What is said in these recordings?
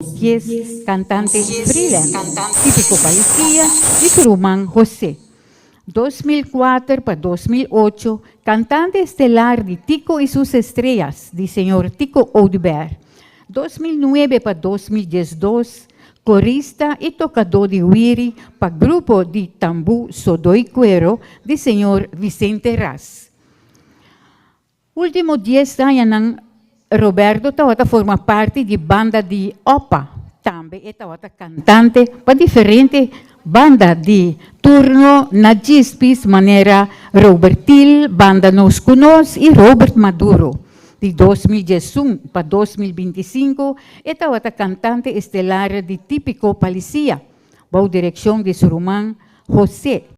10, cantante freelance, Tipico Policía y su ruman José. 2004 pa 2008, cantante estelar di Tico y sus Estrellas, di señor Tico Oduber. 2009 pa 2012, corista y tocador di wiri pa grupo di tambu Sodoy Cuero, di señor Vicente Ras. Ultimo 10 añanan Roberto tabata forma parti di banda di Opa. Tambe e tabata cantante pa diferente banda di turno na Djispis manera Robert Thiel, Banda Nos Ku Nos y Robert Maduro. Di 2011 pa 2025 e tabata cantante estelar di Tipico Palicia, bou direccion di su ruman Jose.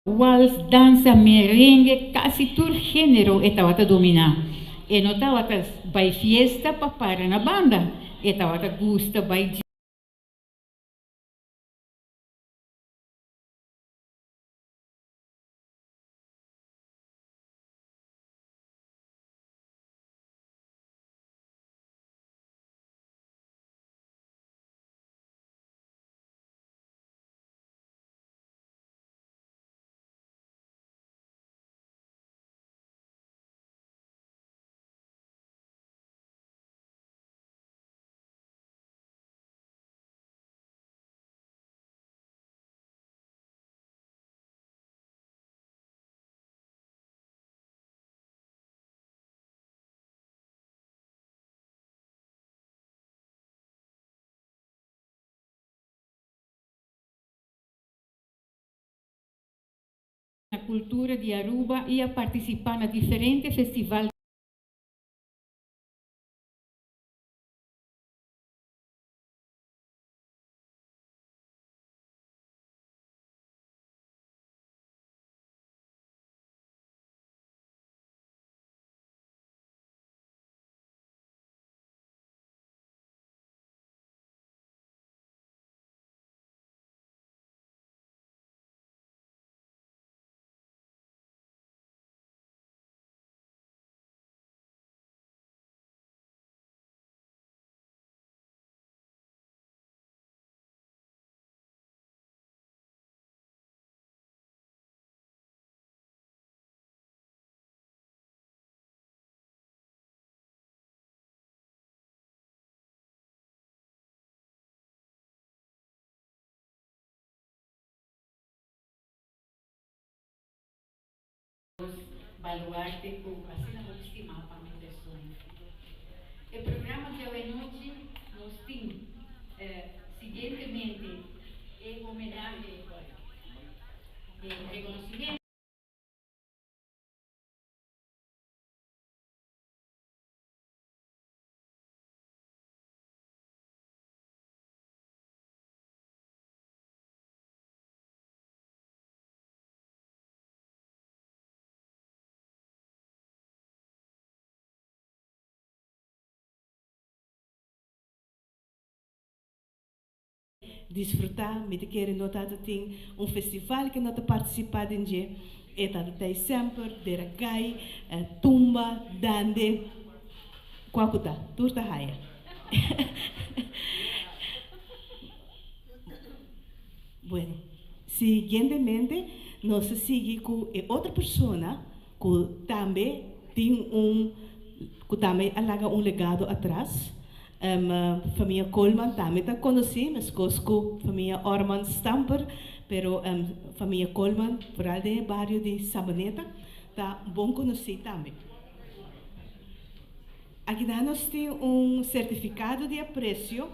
Wals, dansa, merengue, casi tur genero e tabata domina. E no tabata bay fiesta pa para na banda, e tabata gusta bay. Na cultura di Aruba y a participa na diferente festival. Baluarte cu asina hopi stima pa mi persona. E programa di awenochi nos tin siguientemente e homenahe e reconocimento. disfrutá. Mi ta kere no tabata tin un festival ku e no ta partisipá den dje. E tabata ei semper, dera gai, tumba, dande, kua ku ta, tur ta haya. Bueno, siguientemente nos ta sigui ku e otro persona ku tambe tin un, ku tambe a laga un legado atras. Famia Koolman tambe ta konosí, meskos ku famia Orman Stamper, pero famia Koolman, foral den e bario di Sabaneta, ta bon konosí tambe. Akinan nos tin un sertifikado di apresio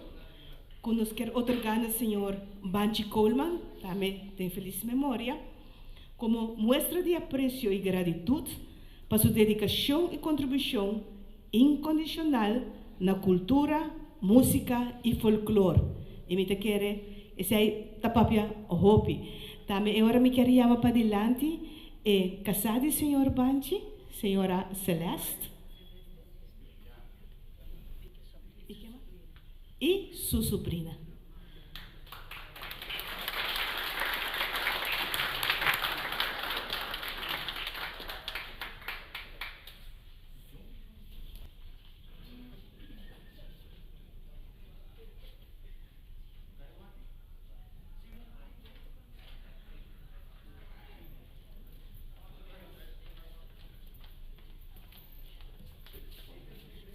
ku nos kier otorgá na señor Banchi Koolman, tambe den felis memoria, komo muestra di apresio i gratitut pa su dedikashon i kontribushon Inkondishonal na kultura, músika i folklor. I mi ta kere esei ta papia hopi. Tambe e ora mi kier yama padilanti e kasá di señor Banchi, señora Celeste, i su subrina.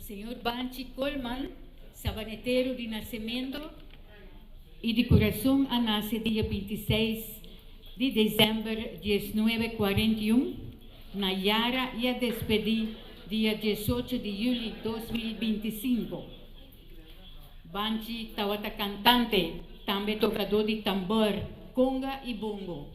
Señor Banchi Koolman, sabanetero di nacemento y di corazon a nace dia 26 di december 1941 Na Yara i a despedí dia diesocho di yüli 2025. Banchi tabata kantante, tambe tokadó di tambor, konga i bongo.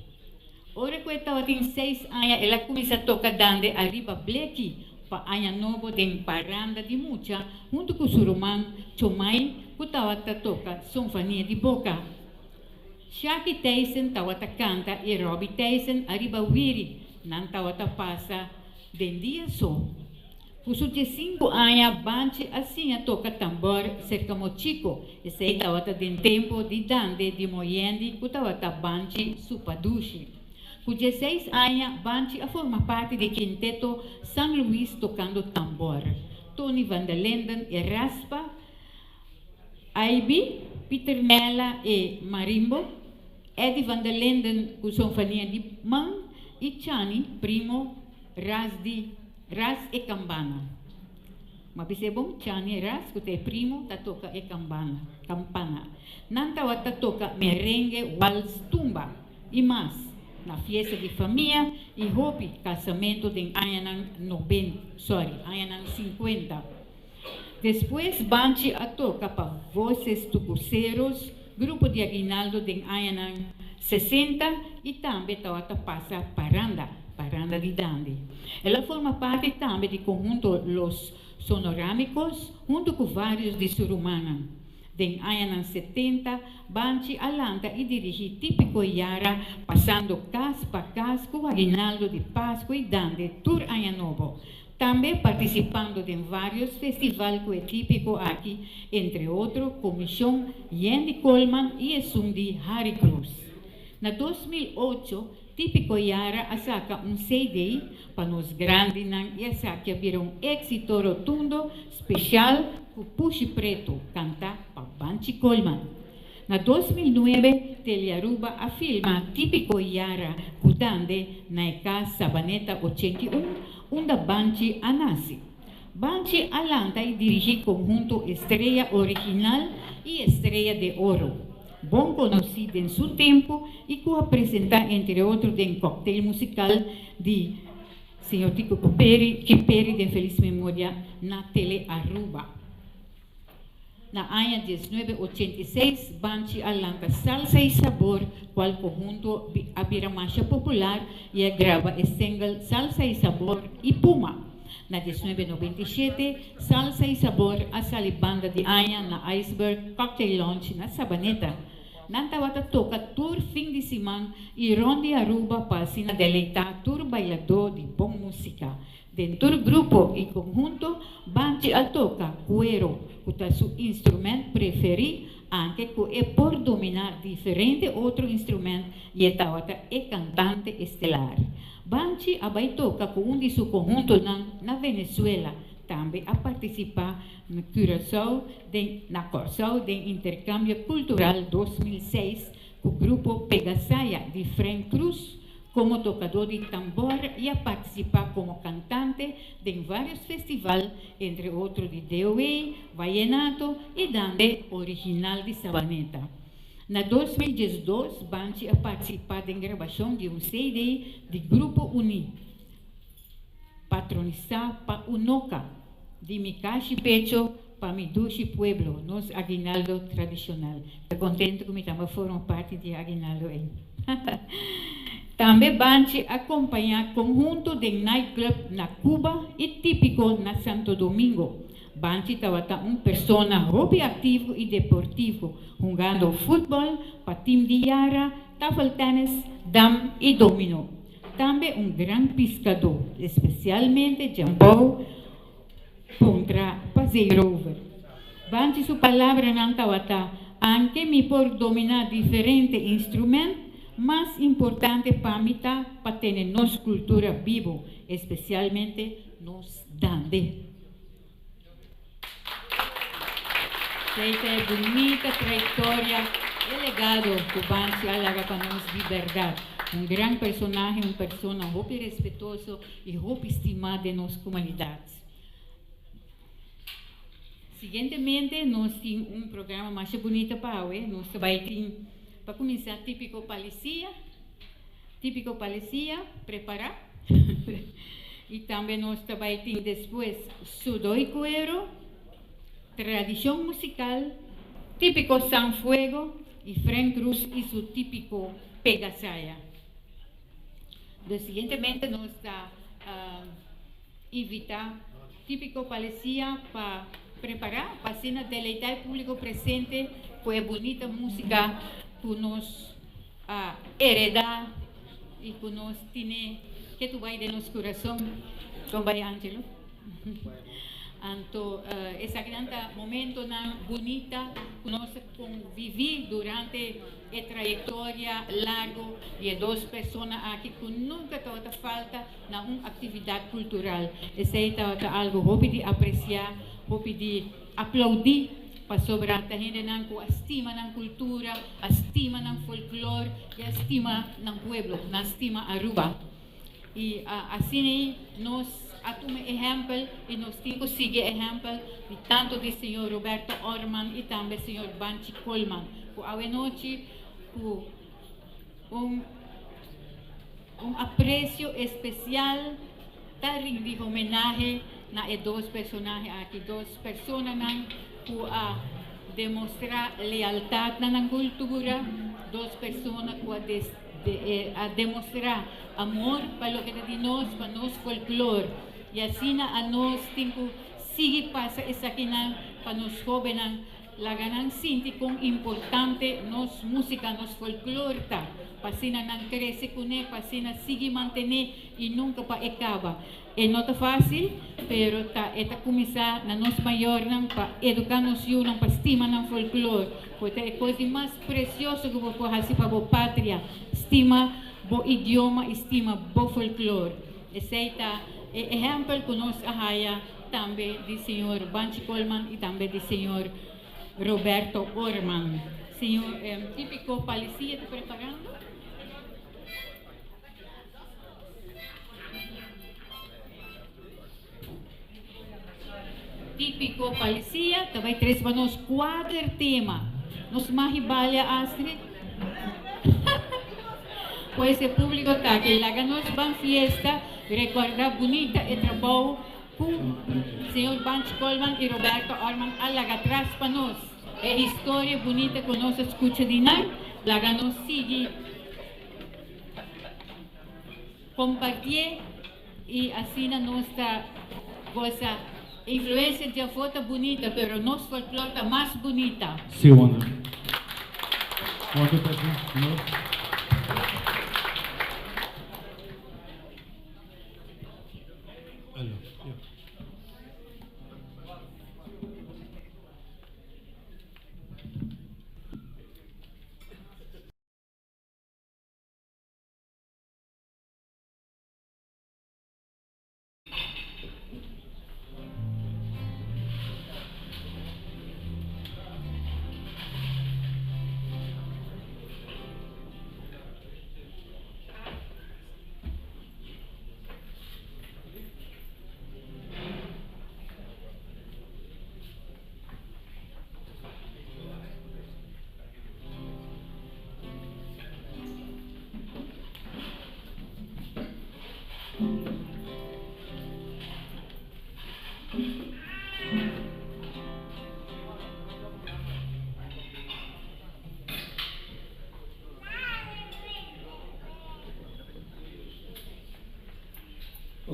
Ora ku e tabatin seis aña el a kuminsá toka dande ariba bleki pa Aña Nobo den paranda di mucha huntu ku su ruman Chomai ku tabata toka sonfania di boka. Shaki Thijssen tawata canta y Robbie Thijssen ariba wiri nan tawata pasa den dia so. Cu su diescinco aña Banchi a siña toca tambor cerca Mochico, esey tawata den tempo di Dande di Moyendi cu tawata Banchi su padushi. Cu dieseis aña Banchi a forma parti di quinteto San Luis tocando tambor. Tony van der Linden e raspa. Aiby, Pieter Nella e marimbo, Eddy van der Linden ku sonfania di man i Chani primo ras di ras e kambana. Ma bis'é bon, Chani ras ku ta e primo ta toka e kambana, kampana. Nan tabata toka merengue, wals, tumba i mas na fiesta di famia i hopi kasamentu den añanan noben, sorry, añanan sinkuenta. Despues Banchi a toka pa Voces Tucuceros, grupo di Aguinaldo den añanan sesenta i tambe tabata pasa paranda, paranda di dande. El a forma parti tambe di konhunto Los Sonorámicos huntu ku vários di su rumannan. Den añanan setenta Banchi a lanta i dirigí Típico Yara pasando kas pa kas ku aguinaldo di Pasku i dande tur aña nobo. Tambe partisipando den vários festival ku e típiko aki, entre otro Komishon Yendy Koolman i esun di Harry Cruz. Na 2008 Típiko Yara a saka un CD pa nos grandinan i esaki a bira un éksito rotundo speshal ku Pushi Pretu kantá pa Banchi Koolman. Na 2009 Telearuba a filma Típiko Yara ku Dande na e kas Sabaneta 81 unda Banchi a nase. Banchi a lanta i dirigí konhunto Estrella Original i Estrella de Oro, bon konosí den su tempu i ku a presentá entre otro den Cocktail Musical di señor Tico Kiperi den felis memoria na Telearuba. Na aña 1986 Banchi a lanta Salsa y Sabor cual conhunto a bira masha popular y a graba e single Salsa y Sabor y Puma. Na 1997 Salsa y Sabor a sali banda di aña na Iceberg Cocktail Lounge na Sabaneta. Nan tabata toca tur fin di siman y rond di Aruba pa asina deleita tur bailadó di bon musica. Den tur grupo i konhunto, Banchi a toka kuero, ku ta su instrument preferí. Anke ku e por dominá diferente otro instrumènt i e tabata e kantante estelar. Banchi a bai toka ku un di su konhuntonan na Venezuela, tambe a partisipá na Curaçao den na Kòrsou den Interkambio Kultural 2006 ku grupo Pegasaya di Frank Cruz komo tokadó di tambor i a partisipá komo kantante den vários festival, entre otro di DOE, Vallenato i Dande Original di Sabaneta. Na 2012 Banchi a partisipá den grabashon di un CD di Grupo Uní, patronisá pa Unoca, Di mi kashi pecho pa mi dushi pueblo, nos aguinaldo tradishonal. Ta kontentu ku mi tamba forma parti di e aguinaldo ei. Tambe Banchi a kompañá konhunto den nightclub na Cuba i Típico na Santo Domingo. Banchi tabata un persona hopi aktivo i deportivo, hungando futbòl pa tim di Yara, tafeltènis, dam i domino. Tambe un gran piskadó, espesialmente djambou kontra pa zeerover. Banchi su palabranan tabata, Anke mi por dominá diferente instrument, mas importante pa mi ta pa tene nos kultura bibu, espesialmente nos dande. Esei ta e bunita trayektoria, e legado ku Banchi a laga pa nos di bèrdat. Un gran personahe, un persona hopi respetuoso i hopi stimá den nos komunidat. Siguientemente nos tin un programa masha bunita pa awe. Nos ta bai tin pa kuminsá Típiko Palisia. Típiko Palisia, prepará. I tambe nos ta bai tin despues Sudoi Kuero, Tradishon Musikal, Típiko San Fuego i Frank Cruz i su Típiko Pegasaya. Dus siguientemente nos ta invitá Típiko Palisia pa prepará pa asina deleitá e públiko presente ku e bunita músika ku nos a heredá i ku nos tine ketu bai den nos kurason. Kon bai Angelo? Anto esakinan ta momentonan bunita ku nos a konviví durante e trayektoria largu di e dos persona aki ku nunka tabata falta na un aktividat kultural. Esei tabata algu hopi di apresiá, hopi di aplaudí pasobra ta hendenan ku a stima nan kultura, a stima nan folklor i a stima nan pueblo, nan stima Aruba. I asina nos a tuma ehèmpel i nos tin ku sigui ehèmpel di tantu di señor Roberto Orman i tambe señor Banchi Koolman ku awenochi ku un un apresio espesial ta rindi homenahe na e dos personahe aki, dos personanan ku a demostrá lealtat na nan kultura, dos persona ku a a demostrá amor pa loke ta di nos, pa nos folklor. I asina anos tin ku sigui pasa esakinan pa nos hóbennan. Laga nan sinti kon importante nos músika, nos folklor ta, pa asina nan krese kuné, pa asina sigui mantené i nunka pa e kaba. E no ta fásil, pero ta e ta kuminsá na nos mayornan pa eduká nos yunan pa stima nan folklor, ku ta e kos di mas presioso ku bo por hasi pa bo patria, stima bo idioma i stima bo folklor. Esei ta e ehèmpel ku nos a haya tambe di señor Banchi Koolman i tambe di señor Roberto Orman. Señor Típico Palisia ta preparando. Típico Palisia ta bai trese pa nos kuater tema. Nos mahi balia Astrid. Pues e público ta aki. Laga nos ban fiesta, recuerda bunita e trabou cu señor Banchi Koolman y Roberto Orman a laga atras pa nos. E historia bunita cu nos a scucha di nan, laga nos sigui compartié y asina nos ta goza. Influencia di afó ta bunita, pero nos folklor ta mas bunita. Sí, Wanda. Wanda ta así, no? Aló, ya.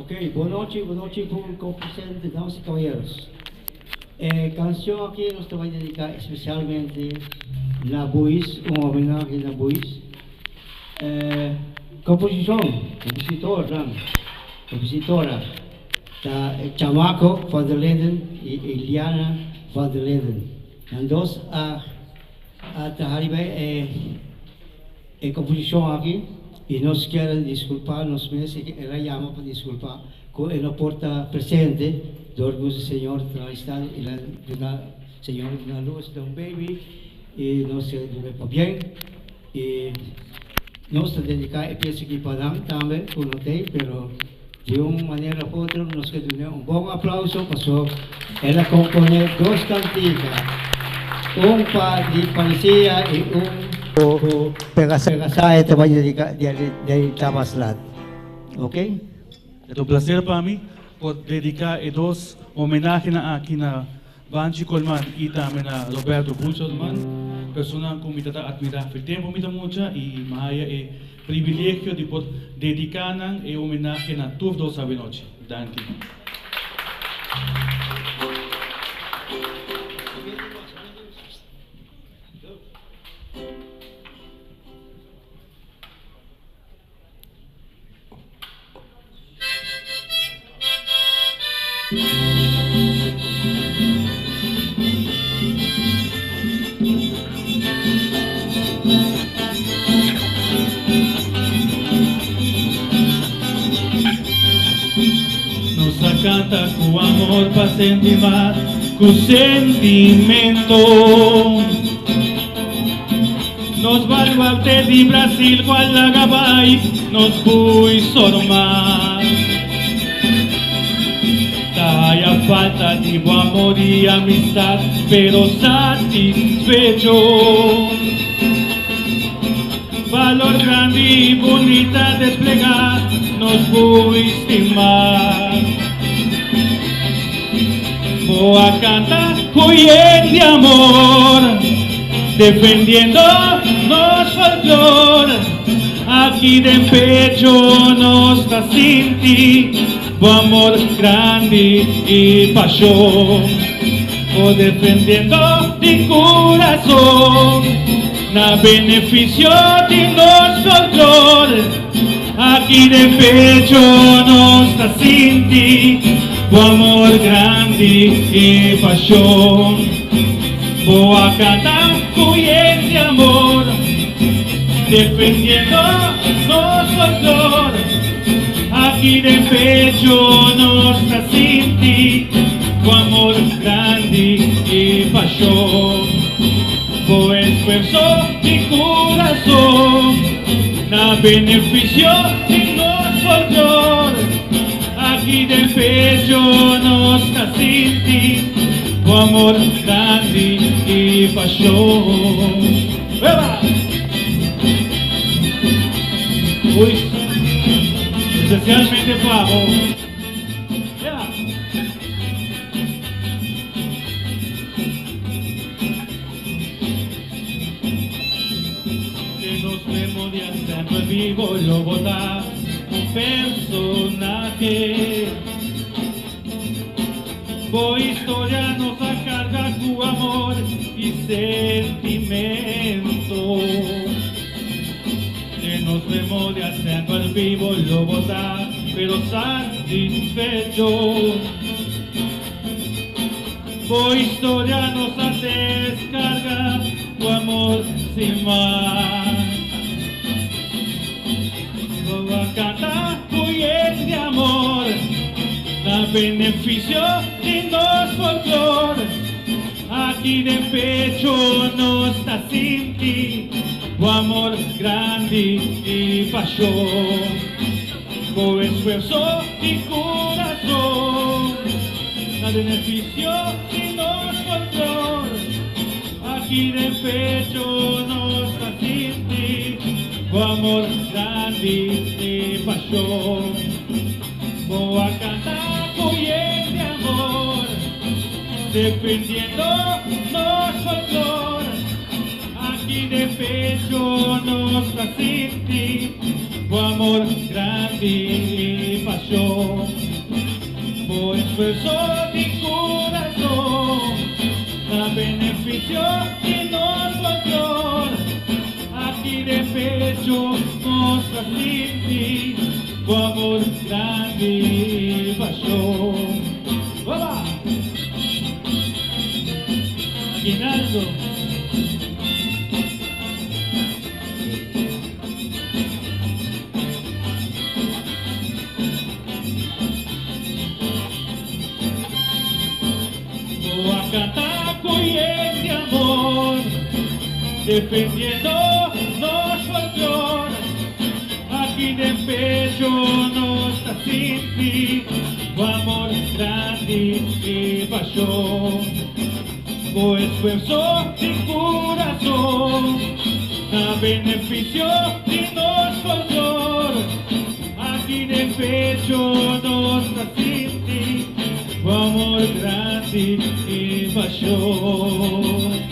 Ok, bon nochi, bon nochi publico presente, damas y caballeros. E cancion aki nos ta bay dedica especialmente na Buis, un homenahe na Buis. E composicion, compositornan, compositora ta Chamaco van der Linden y Eliana van der Linden. Nan dos a a traha riba e e composicion aki y nos kier disculpa nos mes, el a yama pa disculpa cu e no por ta presente dor cu su señor ta na estado y el a duna señor duna luz na un baby y nos kier duna pabien y nos ta dedica e pieza aki pa nan tambe cu no t'ey, pero di un manera of otro nos ke dun'e un bon aplauso paso el a compone dos cantica, un pa di Policía y un cu Pegasae ta bay dedica di Tamaslat. Ok. E ta un placer pa mi por dedica e dos homenahenan aki na Banchi Colman y tambe na Roberto Buchelman, personanan cu mi ta ta admira fe tempo mi ta mucha y mi haya e privilegio di por dedica nan e homenahe na tur dos awenochi. Danki. Nos a canta cu amor pa senti mas cu sentimento. Nos baluarte di Brasil cual laga bay nos bui sorma. Ta haya falta di bo amor y amistad pero satisfecho. Valor grandi y bunita desplega nos bui stima. Bo a canta cu yen di amor, defendiendo nos folklor. Aki den pecho nos ta sinti bo amor grandi y pasion. Bo defendiendo di curazon, na beneficio di nos folklor. Aki den pecho nos ta sinti bo amor grandi y pasion. Bo a canta cu yen di amor, defendiendo nos folklor. Aki den pecho nos ta sinti bo amor grandi y pasion. Bo esfuerzo di curazon na beneficio di nos folklor. Aki den pecho nos ta sinti bo amor grandi y pasion. Eba! Uy, especialmente pa bo. Eba! Den nos memoria semper bibo lo bo ta un personahe. Bo historia nos a carga cu amor y sentimento. Den nos memoria semper bibo lo bo ta, pero satisfecho. Bo historia nos a descarga cu amor sin mas. Bo a canta cu yen di amor na beneficio di nos folklor. Aki den pecho nos ta sinti bo amor grandi y pasion. Bo esfuerzo di curazon na beneficio di nos folklor. Aki den pecho nos ta sinti bo amor grandi y pasion. Bo a canta cu yen di amor, defendiendo nos folklor. Aki den pecho nos ta sinti bo amor grandi y pasion. Esfuerso di kurason na benefisio di nos folklor. Aki den pecho nos ta sinti bo amor grandi i pashon. Oba! Aguinaldo. Bo a canta cu yen di amor, defendiendo nos folklor. Aki den pecho nos ta sinti bo amor grandi y pasion. Bo esfuerzo di curason na beneficio di nos folklor. Aki den pecho nos ta sinti bo amor grandi y pasion.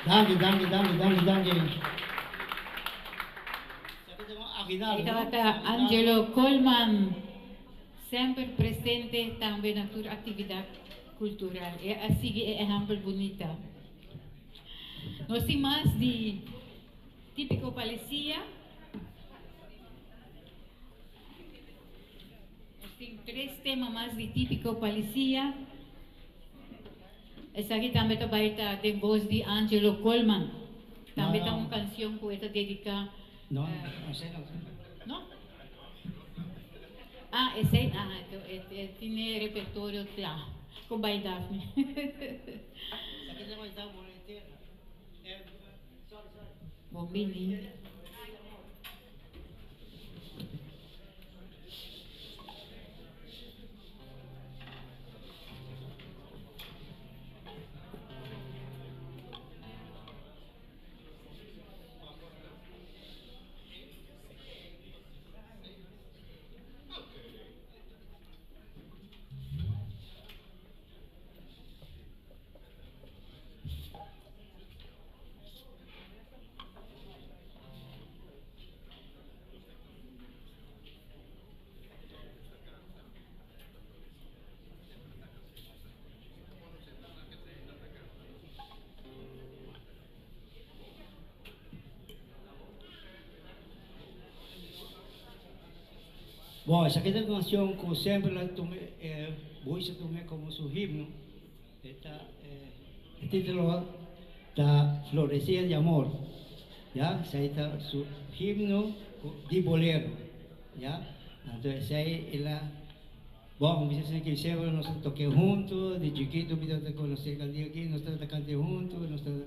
Danki, danki, danki, danki, danki. E tabata Angelo Coleman, semper presente tambe na tur actividad cultural. E a sigui e ehempel bunita. Nos tin mas di Tipico Palesia. Nos tin tres tema mas di Tipico Palesia. Esaki tambe ta bai ta den bos di Angelo Coleman. Tambe ta un cancion cu e ta dedica. No, no sé, no sé. No? Ah, esey, ah, e, e tin e repertorio cla. Con bai Daphne. Esaki ta bai ta Boletera. Sorry, sorry. Bon bini. Bon, esaki ta un canción cu semper la tuma, Boys a tuma como su himno. E ta, e titulo ta Florecía de Amor, ya, esai ta su himno di bolero, ya. Anto esai el a, bon, mi ta bisa ki semper nos ta toke hunto, di chikito mi tabata conoce cantica aki, nos tabata cante hunto, nos tabata,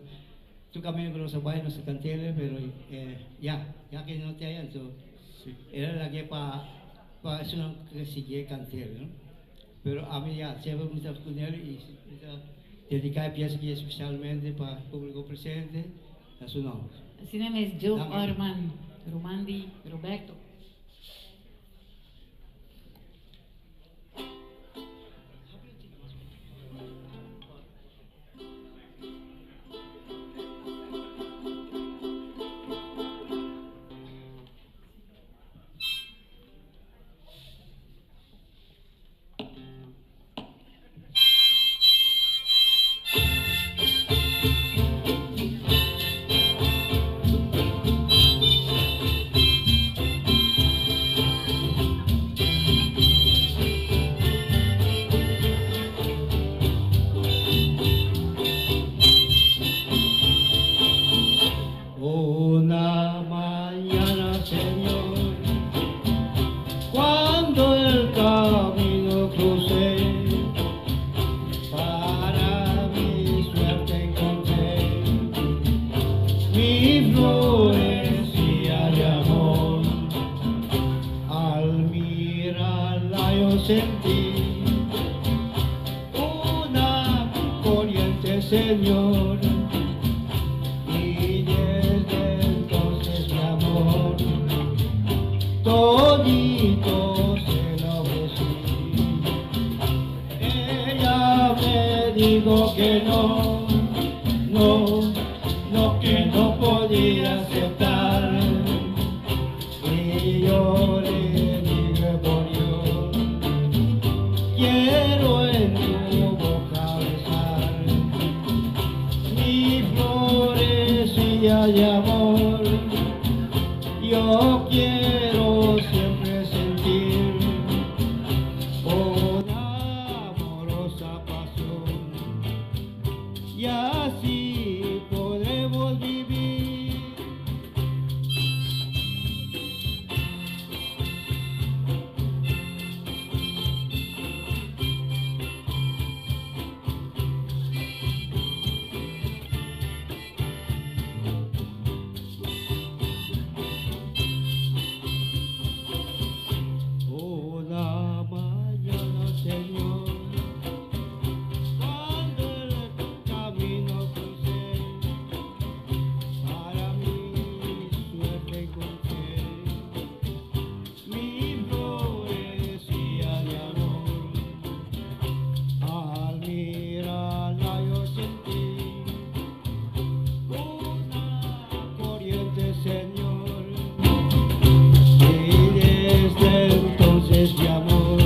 tur caminda cu nos a bai nos ta cantele, pero ya, ya ke no ta anto el a lage pa pa esunnan cu sigui cantele, no. Pero ami ya semper mi ta cu nel y mi ta dedica e pieza aki especialmente pa e publico presente na su nomber. Asina mes Joe Orman, ruman di Roberto. yo sentí una corriente, Señor. Y desde entonces mi amor todito se lo ofrecí. Ella me dijo que no, no, no, que no podía aceptar. Y yo le dije por Dios, quiero en tu boca besar mi florecilla de amor. Yo quiero siempre sentir una amorosa pasión y así podremos vivir. Una mañana, Señor, cuando el camino crucé, para mi suerte encontré mi florecilla de amor. Al mirarla yo sentí una corriente, Señor. Y desde entonces mi amor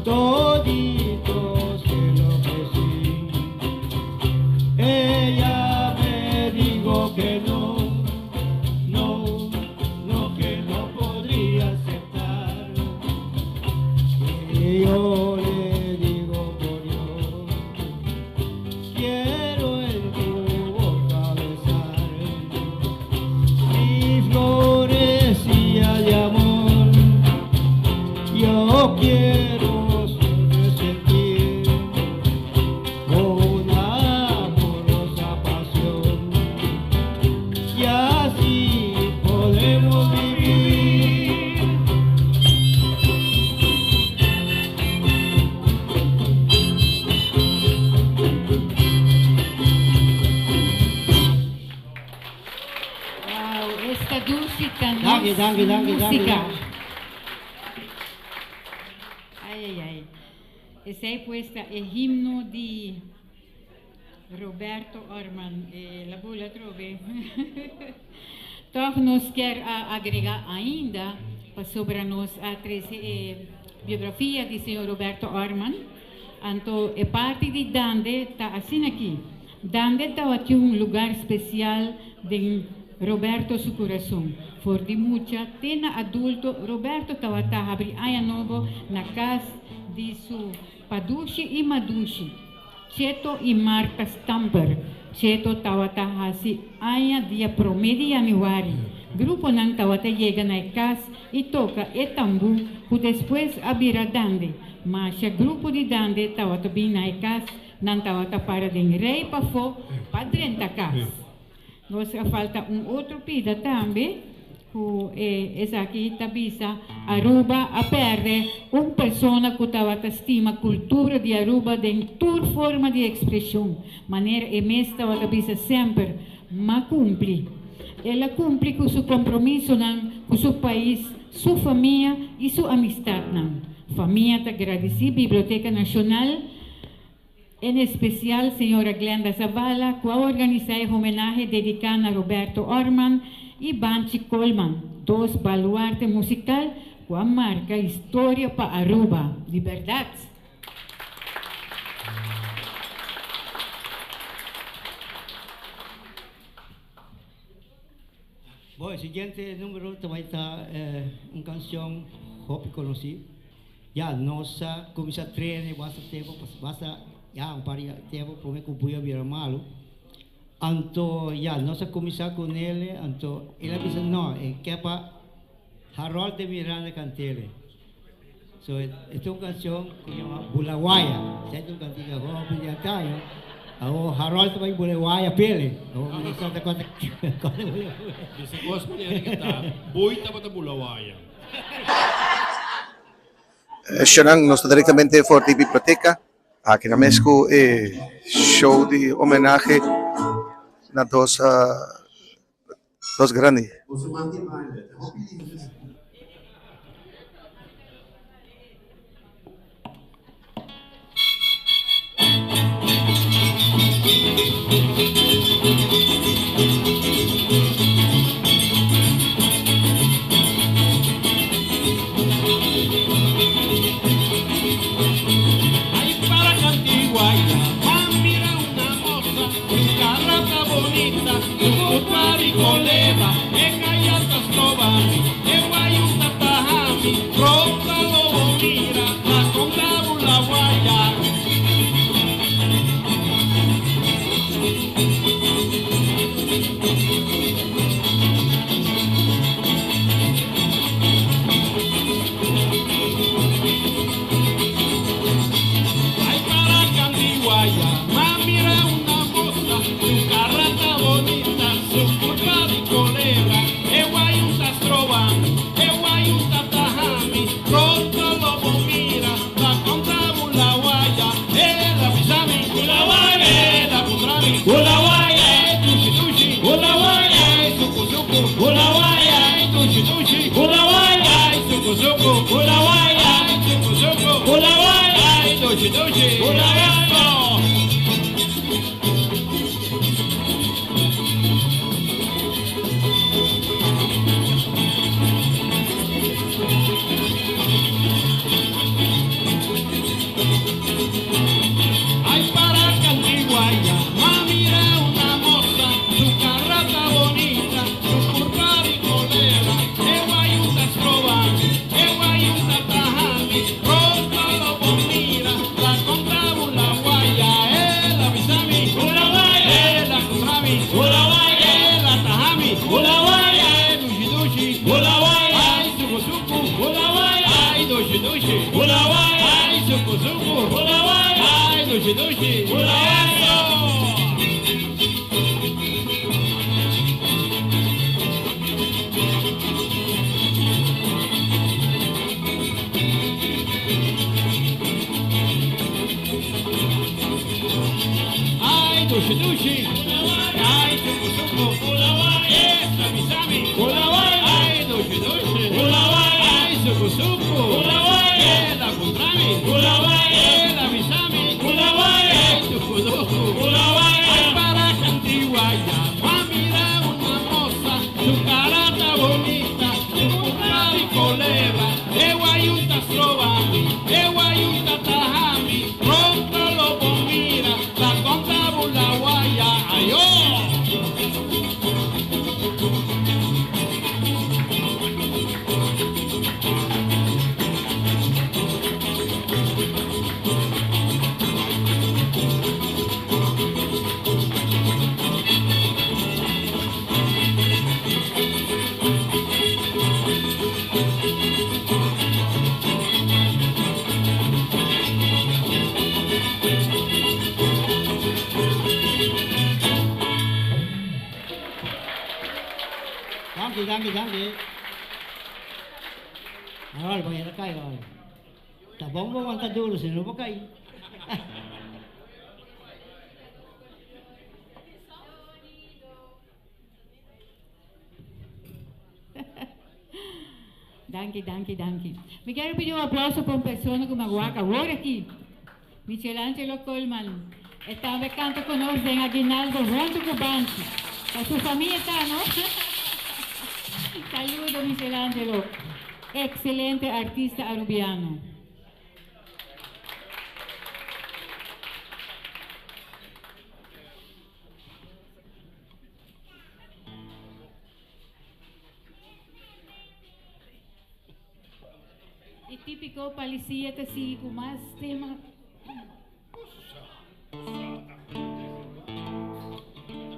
todito se lo ofrecí. Ella me dijo que no, no, no, que no podría aceptar. Y yo le digo por Dios, quiero en tu boca besar mi florecilla de amor. Yo quiero siempre sentir una amorosa pasión y así podemos vivir. Wow, esta música no Danki, danki, danki, danki. música. Ai, ai, ai. Esey pues ta e himno di Roberto Orman, la bula trobe. Toch nos kier a agrega ainda pasobra nos a trece e biografia di señor Roberto Orman. Anto e parti di Dande ta asina aki. Dande tabatin un lugar special den Roberto su curason. For di mucha te na adulto Roberto tabata habri aña nobo na cas di su padushi y madushi, Cheto y Marta Stamper. Cheto tabata haci aña dia prome di januari. Gruponan tabata yega na e cas y toca e tambu cu despues a bira dande. Masha grupo di dande tabata bin na e cas, nan tabata para den rij pafo pa drenta cas. Nos a falta un otro pida tambe cu e esaki ta bisa Aruba a perde un persona cu tabata stima cultura di Aruba den tur forma di expresion, manera e mes tabata bisa semper, ma cumpli. El a cumpli cu su compromisonan cu su pais, su famia y su amistadnan. Famia ta gradici Biblioteca Nacional, En especial señora Glenda Zavala cu a organisa e homenahe dedica na Roberto Orman y Banchi Koolman, dos baluarte musical cu a marca historia pa Aruba. Di berdad! Bon, e siguiente numero ta bai ta un cancion hopi conoci. Ya nos a cuminsa trene basta tempo, basta ya un par di tempo prome cu Buya bira malo. Anto ya nos a cuminsa cu nele, anto el a bisa no, e ke pa Harold de Miranda cantele. So e ta un cancion cu yama Bulawaya. Esei ta un cantica hopi di antaño. Awo Harold ta bai Bulawaya pele. Awo mi sa ta conta conta Bulawaya. Bisa cos manera cu ta Boy tabata Bulawaya. Shonan, nos ta directamente for di biblioteca. Aki na mes cu e show di homenahe na dos dos grandi. Danki, danki, danki. Harold, bo yera kai, Harold. Ta bon bo wanta duro, si no bo kai. Danki, danki, danki. Mi kier pidi un aplauso pa un persona ku mi a wak awor aki, Michelangelo Koolman. E tambe kanta ku nos den Aguinaldo huntu ku Banchi. Ta su famia ta, no? Saludo Michelangelo, excelente artista Arubiano. E típico palicia ta sigui cu mas tema.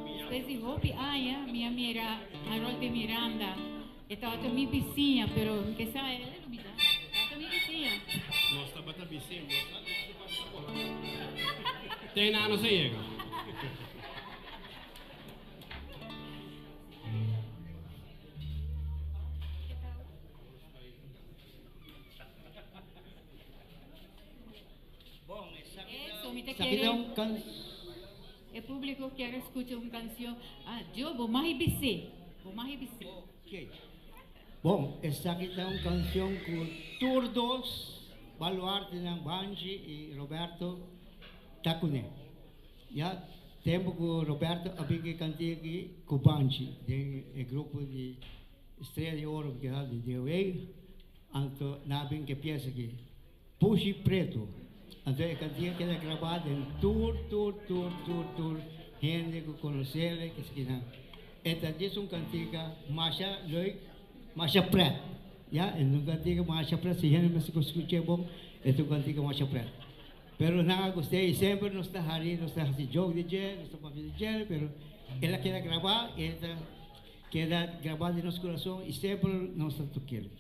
Despues di hopi aña mi a mira Harold de Miranda. E tabata mi bisiña, pero mi ke sa, el a lubida. Tabata mi bisiña. Nos tabata bisiña, nos sa Te na nos a yega. Mi ta Esaki kere ta un can e publico kier scucha un cancion. Ah, Joe, bo mag bis'é. Bo mag bis'é. Ok. Bon, esaki ta un cancion cu tur dos baluartenan Banchi y Roberto ta cune. Ya tempo cu Roberto a bin cu e cantica aki cu Banchi den e grupo di Estrella di Oro cu ta di DOA, anto nan a bin cu e pieza aki. Pushi Pretu. Anto e kantia keda grabá den tur tur tur tur tur hende ku konosele keskinan. E ta djis un kantika masha leuk, masha pret. Ya, e ta un kantika masha pret, si hende mester ku skuch'é bon, e ta un kantika masha pret. Pero nan a gust'é i semper nos ta hari, nos ta hasi joke di dje, nos ta papia di dje, pero el a keda grabá i el ta keda grabá den nos kurason i semper nos ta tok'el.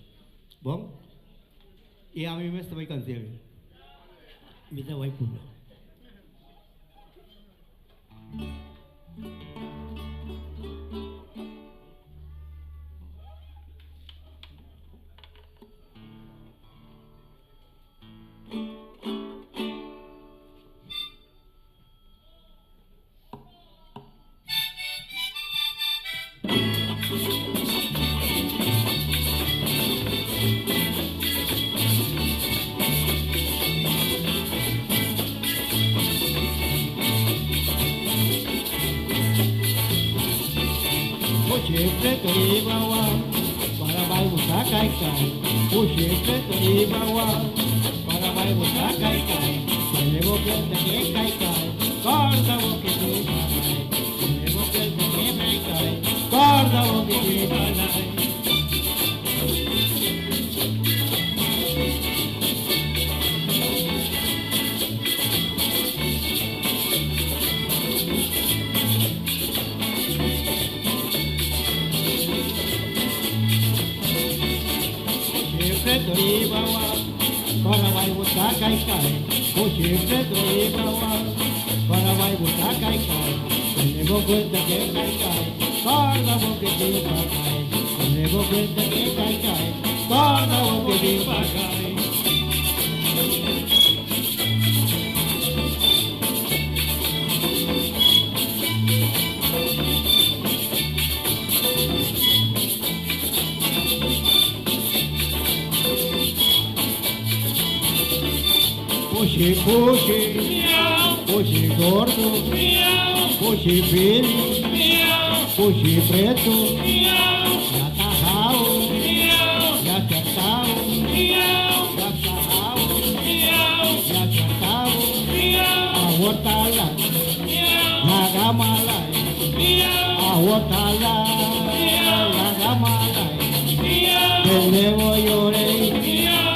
Bon. I ami mes ta bai kant'el. Mi ta bai purba. Pushi preto riba wa, para bai buta kai kai. Pushi preto riba wa, para bai buta kai kai. Tene bo cuenta que kai kai, corda bo que te balai. Tene bo cuenta que kai kai, corda bo que te balai. Pushi preto riba wa, para bai buta kai kai. Pushi preto riba wa, para bai buta kai kai. Tene bo cuenta que kai kai, corda bo que te balai. Tene bo cuenta que kai kai, corda bo que te balai. Pushi pushi, pushi gordo, pushi fini, pushi preto, ya tajao, ya tratao, ya tajao, ya tratao, aguantala, lagamala, aguantala, lagamala, Pendebo lloré,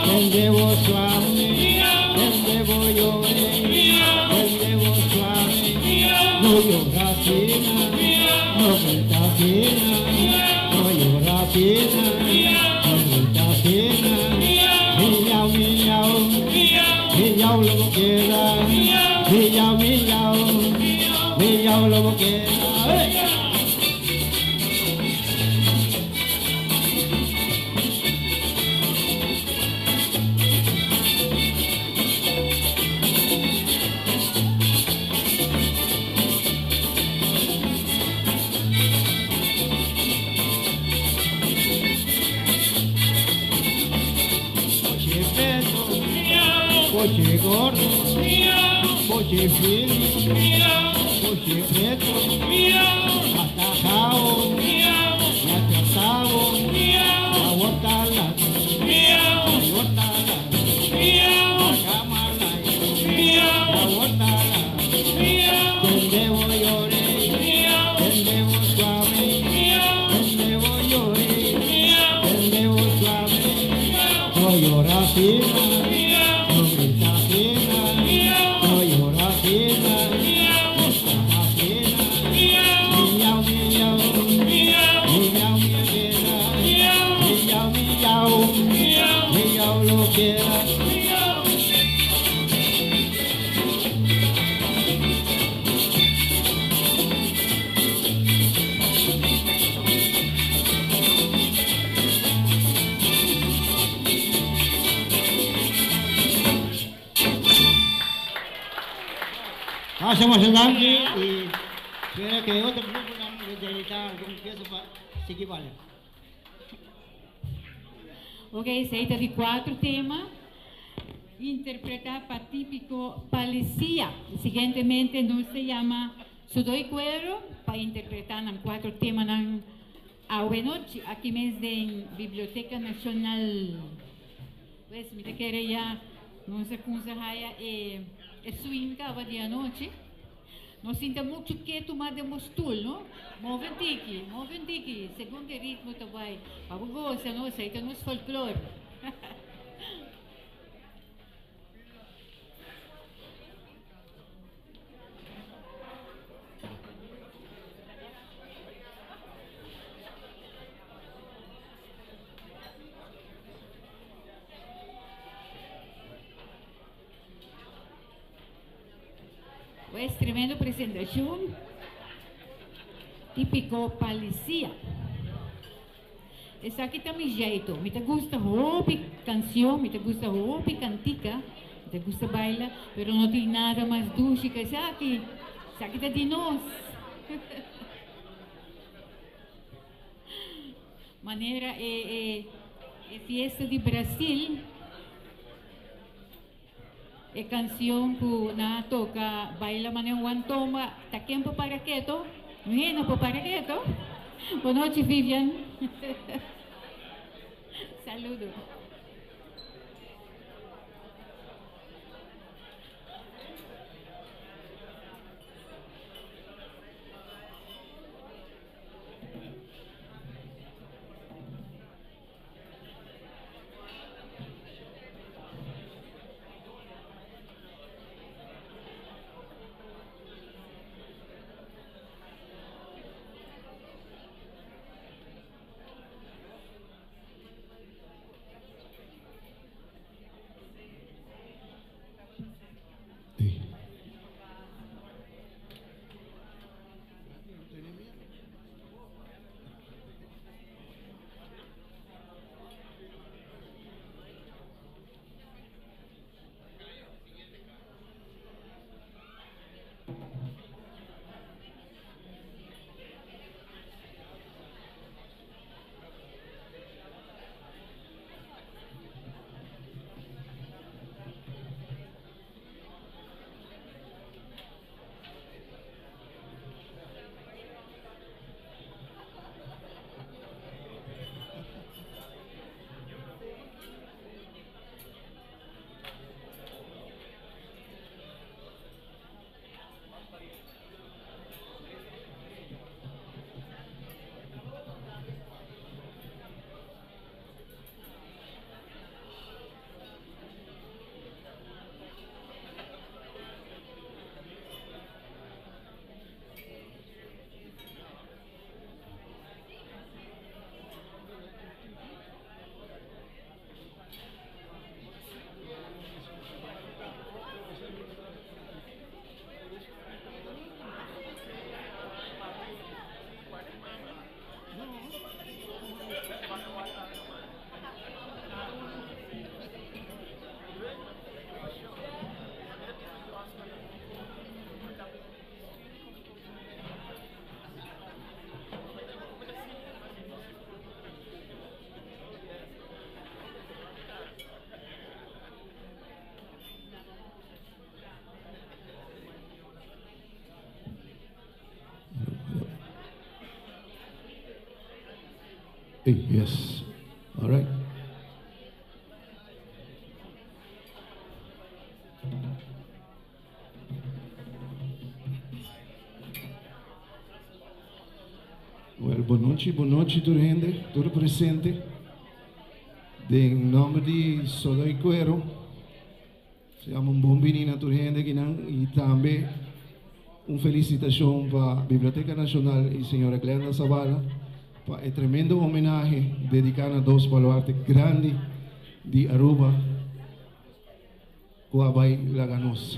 pendebo suave, pendebo lloré, pendebo suave, no llora pena, no grita pena, no llora pena, no grita pena, miau miau, miau lo queda, miau miau, miau lo queda. ¡Hey! Pushi preto, pushi gordo, pushi fino, pushi preto, atajao, atrasao, aguantala, aguantala, agamala, aguantala, pendebo lloré, pendebo suave, pendebo lloré, pendebo suave, no llora pena, no grita pena, no llora pena, no está pena, miau miau, miau miau, miau miau, miau lo queda. Masha masha danki y spera cu e otro gruponan lo dedica algun pieza pa sigui baila. Ok, esey ta di cuatro tema interpreta pa Tipico Palicia. Siguientemente nos ta yama Sudoi Cuero pa interpreta nan cuatro temanan awe nochi aki mes den Biblioteca Nacional. Pues mi ta kere ya nos a cunsa haya e e swing caba di anochi. No sinta mucho ketu mas den bo stoel, no? Move un tiki, move un tiki, segun e ritmo ta bai. Pa bo gosa, no? Esei ta nos folklor. Pues tremendo presentacion Tipico Palicia. Esaki ta mi jeito. Mi ta gusta hopi cancion, mi ta gusta hopi cantica, mi ta gusta baila, pero no tin nada mas dushi que esaki. Esaki ta di nos. Manera e e e fiesta di Brasil, e cancion cu nan a toca baila manera un guantomba, ta ken por para keto? Mi no por para keto. Bonochi Vivian. Saludo. Hey, yes. All right. Well, bon nochi, bon nochi tur hende, tur presente. Den nomber di Soda y Cuero, se llama un bon bini na tur hende kinan y tambe un felicitacion pa Biblioteca Nacional y señora Glenda Zavala pa e tremendo homenahe dedica na dos baluarte grandi di Aruba cu a bay laga nos.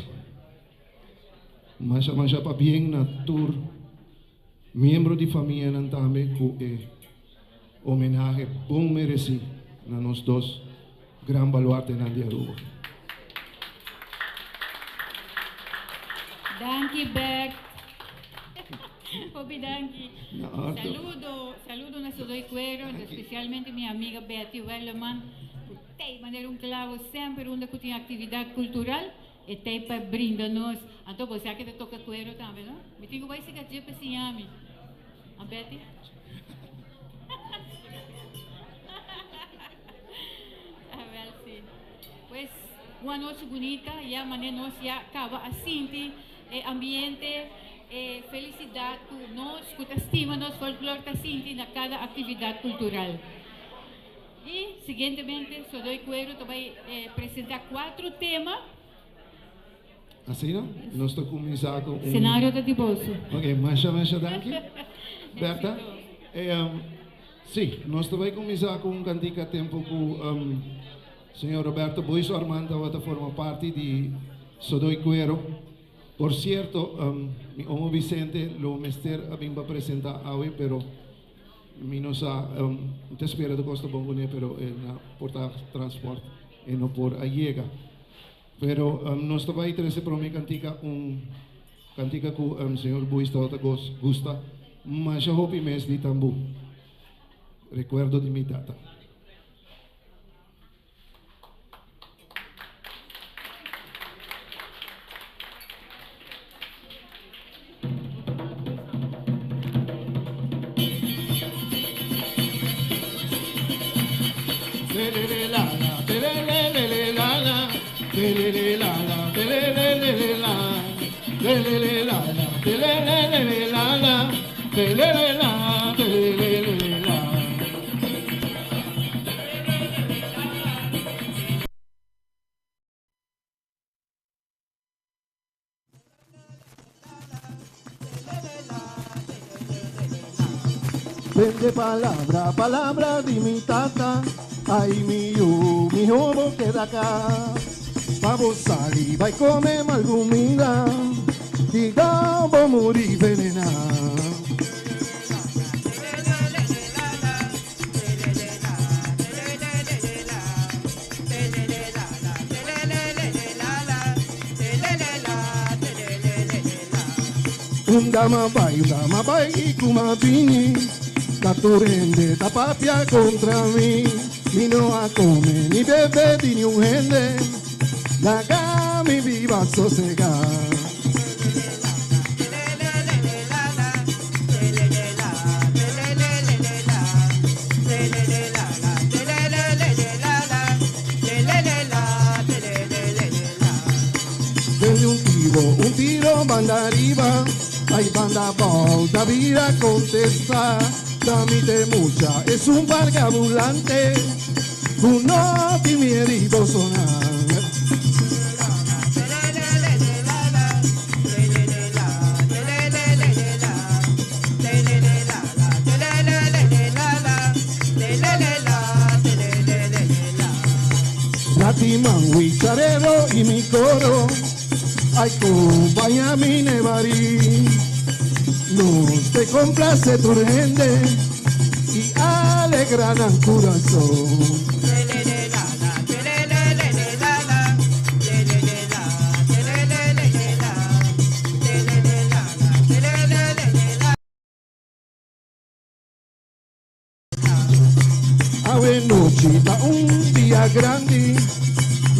Masha masha pabien na tur miembro di famianan tambe cu e homenahe bon mereci na nos dos gran baluartenan di Aruba. Danki Bert. Hopi danki. Na ordo. Saludo, saludo na Sodo y Cuero, especialmente mi amiga Betty Welleman, ku tei manera un clavo semper unda ku tin actividad cultural, e tei pa brinda nos. Anto bo sa ke ta toca cuero tambe, no? Mi tin ku bai sika dje pa siña mi. A Betty? Ah, wel si. Pues, un anochi bunita, ya mane nos ya caba a sinti e ambiente, e felicidad cu nos cu ta stima nos folklor ta sinti na cada actividad cultural. Y siguientemente Sodoy Cuero ta bay presenta cuatro tema. Asina, nos ta cuminsa cu un. Scenario ta di boso. Ok, masha masha danki, Bertha. Si, nos ta bay cuminsa cu un cantica tempo cu señor Roberto Boiso Armand tabata forma parti di Sodoy Cuero. Por cierto, mi omo Vicente lo mester a bin pa presenta awe, pero mi no sa, mi ta spera ta cos ta bon cune, pero e na por ta transport, e no por a yega. Pero nos ta bay trece prome cantica, un cantica cu señor Buis tabata gusta masha hopi mes di tambu, Recuerdo di mi tata. Tende palabra, palabra di mi tata, Ay mi yu, mihó bo keda ka. Pa bo sali bai kome mal kuminda, Diga bo muri venená. Un dama bai, un dama bai i kuma bini, Ta tur hende ta papia kontra mi. Mi no a kome ni bebe di niun hende, Laga mi biba sosegá. Dende un tiro, un tiro banda ariba, ay banda abou ta bira contesta. Ta mi te mucha es un pargabulante cu no tin miedo y sonar. Latiman, wicharero y mi coro, ay compaña mi nevarí. Nos te complace tu gente y alegra el corazón. Awe nochi ta un dia grandi,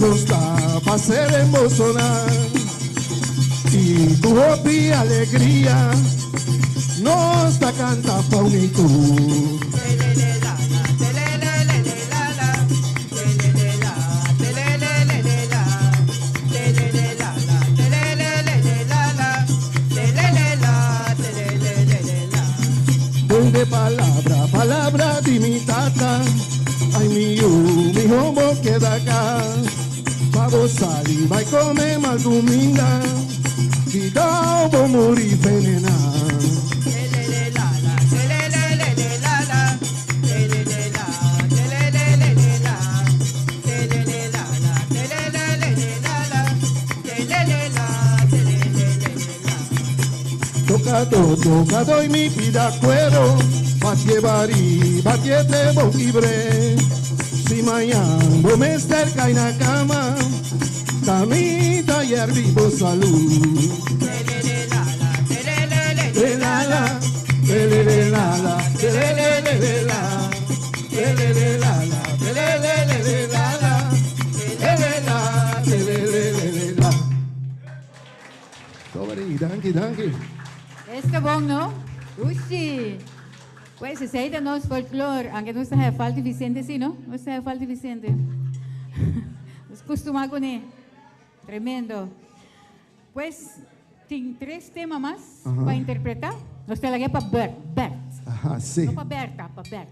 nos ta pa ser emocioná. I ku hopi alegria nos ta kanta pa un i tur. Tende palabra, palabra di mi tata, Ay mi yu, mihó bo keda ka. Pa bo sali bai kome mal kuminda, Cuidao bo muri venená. Tocado, tocado y mi pida cuero, batie bari, batie te bo kibre. Si mañana bo mester cai na cama, ta mi ta. yerbi bo salú. La la, le la la, le le la, le la la, le le la la, le la, le la. Sorry, danki, danki. Esta bon, no? Ushi. Pues esei ta nos folklore, aunke nos ta falta Vicente, sí, no? Nos ta falta Vicente. Nos kustumá kuné. Tremendo. Pues tin tres tema mas pa interpretá. Nos ta lag'é pa Bert. Bert. Aha, sí. No pa Berta, pa Bert.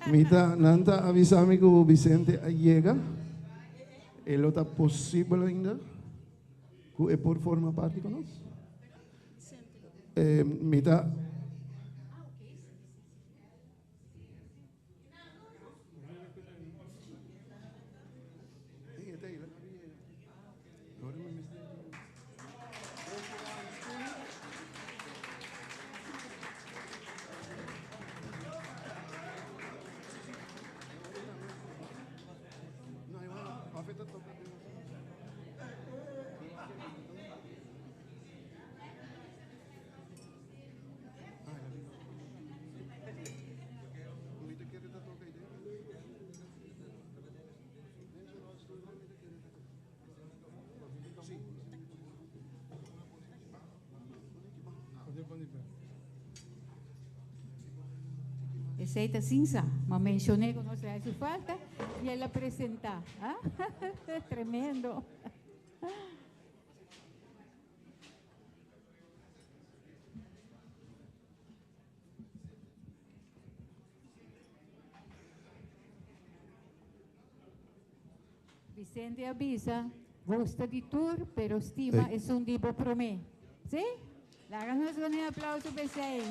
Mi ta, nan ta avisá mi ku Vicente a yega. E lo ta posibel ainda ku e por forma parti ku nos? Eh, mi ta. Esei ta sinsa, ma mencioné ku nos su falta i el a presentá. Ah? Tremendo. Vicente a bisa, gusta di tur, pero stima esun di bo promé. Sí? Laga nos duna un aplauso p'esei.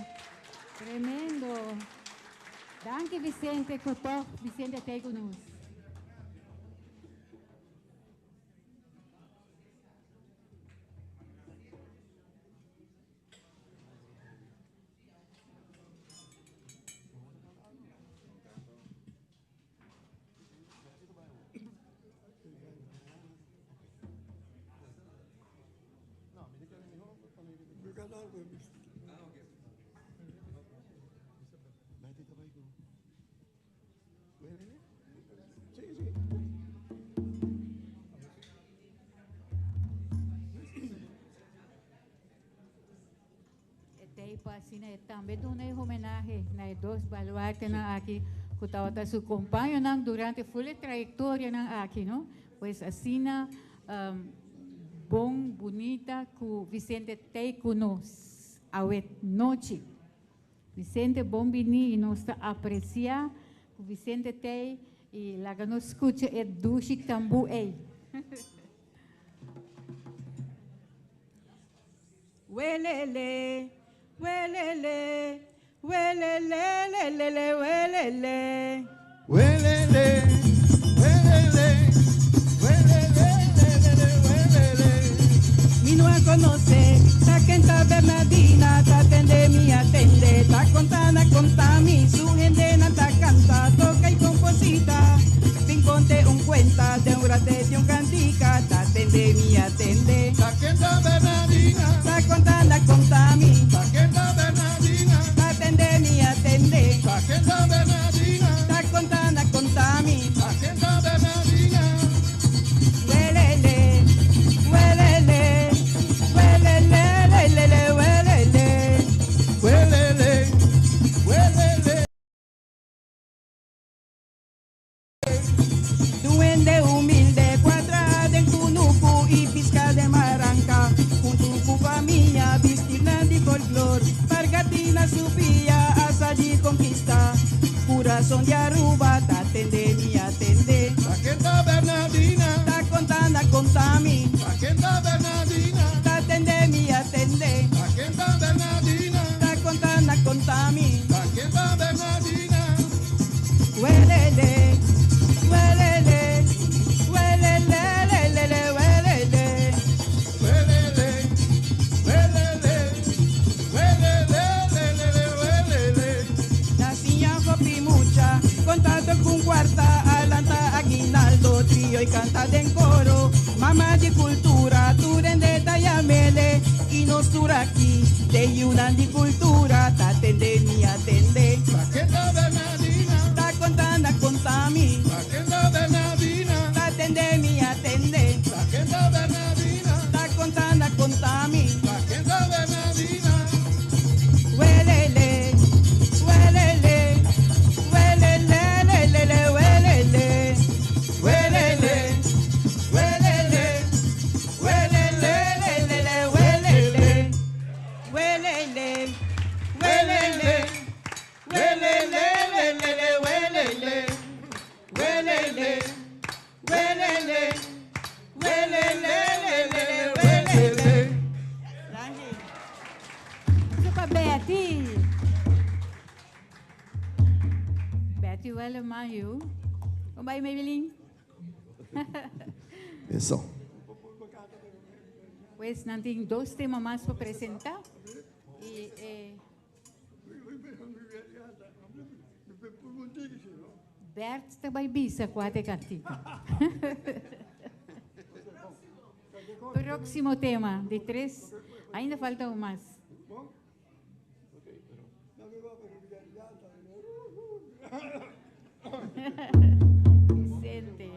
Tremendo. Danki Vicente ku tòg Vicente t'ei ku nos. E tei pa asina e tambe duna e homenahe na e dos baluartenan aki ku tabata su kompañonan durante ful e trayektorianan aki, no? Pues asina bon, bunita ku Vicente tei ku nos awe nochi. Vicente bon bini y nos ta aprecia cu Vicente t'ey y laga nos scucha e dushi tambu ey. Welele, welele, welelelelele, welele. Welele, welele, welelelelele, welele. Mi no a conoce, ta ken ta Bernardina, ta tende mi a tende, ta conta na conta mi, su hendenan ta canta, toca y composita. Bin conte un cuenta, de un rate de un cantica, ta tende mi a tende. Ta ken ta Bernardina, Ta conta na conta mi, ta ken ta Bernardina, ta tende mi a tende, ta ken ta Bernardina, ta conta na conta mi. ta ken ta Bernardina. Welele, welele, welelelelele, welele. Welele, welele. Duende humilde, cuadra den cunucu y pisca de maranca. Junto cu familia, vistirna di folklor. Pargatina supia, asali conquista. Corazón de Aruba, ta tende mi atende. Ta ken ta Bernardina, Ta contanda contami, ta ken ta Bernardina, ta tende mi atende. ta ken ta Bernardina, Ta contanda contami. ta ken ta Bernardina. Welele, welele, welelelelele, welele. Welele, welele, welelelelele, welele. Na siña hopi mucha, contacto con cuarta, alanta aguinaldo, trío y canta den coro. Mama de cultura, tu aki, te yunan di kultura, ta tende mi a tende. Paqueta Bernardina, Ta konta nan a konta mi, Paqueta Bernardina, ta tende mi a tende. Paqueta Bernardina, Ta konta nan a konta mi, Paqueta Bernardina. Welele, welele, welele, lelele, welele, welele, welele, welele, lelele, welele, welele, welele, welele, lelele, welele, welele, welele, welele, lelele, welele. Danki. Super Betty. Betty Welleman, you. Kon bai, Maybelline? Eso. Pues nan tin dos tema mas pa presentá. I Bert ta bai bisa kua ta e kantika. Próksimo tema di tres. Ainda falta un mas. Vicente.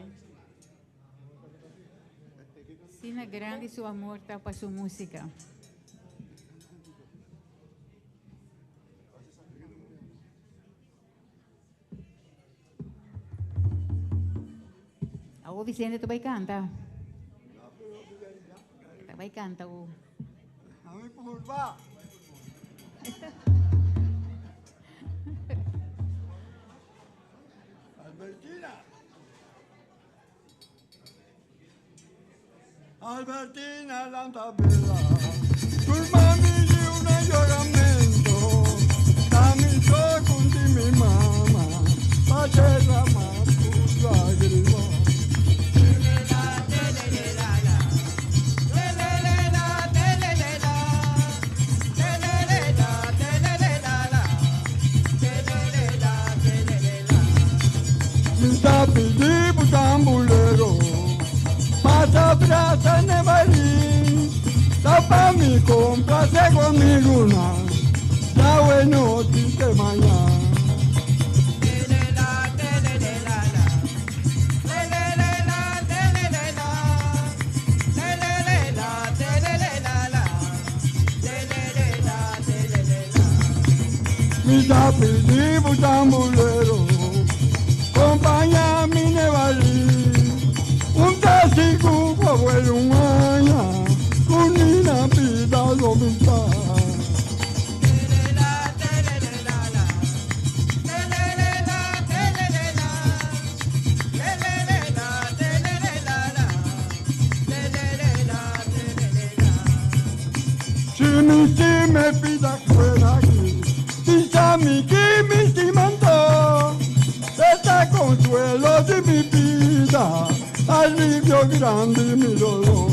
Sina grandi su amor ta pa su músika. Awo Vicente ta bai kanta. Ta bai kanta awo. Albertina. Albertina lanta bela, Turma mi una lloramento, Tami kunti mi mama, pa derramar tu lágrima. Mi ta pidi tambulero, pasa brasa nevarín, tapa mi complace con mi luna, ya bueno te mañana. Mi ta pidi tambulero, acompaña mi nevalí, un testigo abuelo un año, con una vida dominada. Si mi si me pida fuera aquí, si sa mi que mi si mandó, este consuelo de mi vida, alivio grande mi dolor.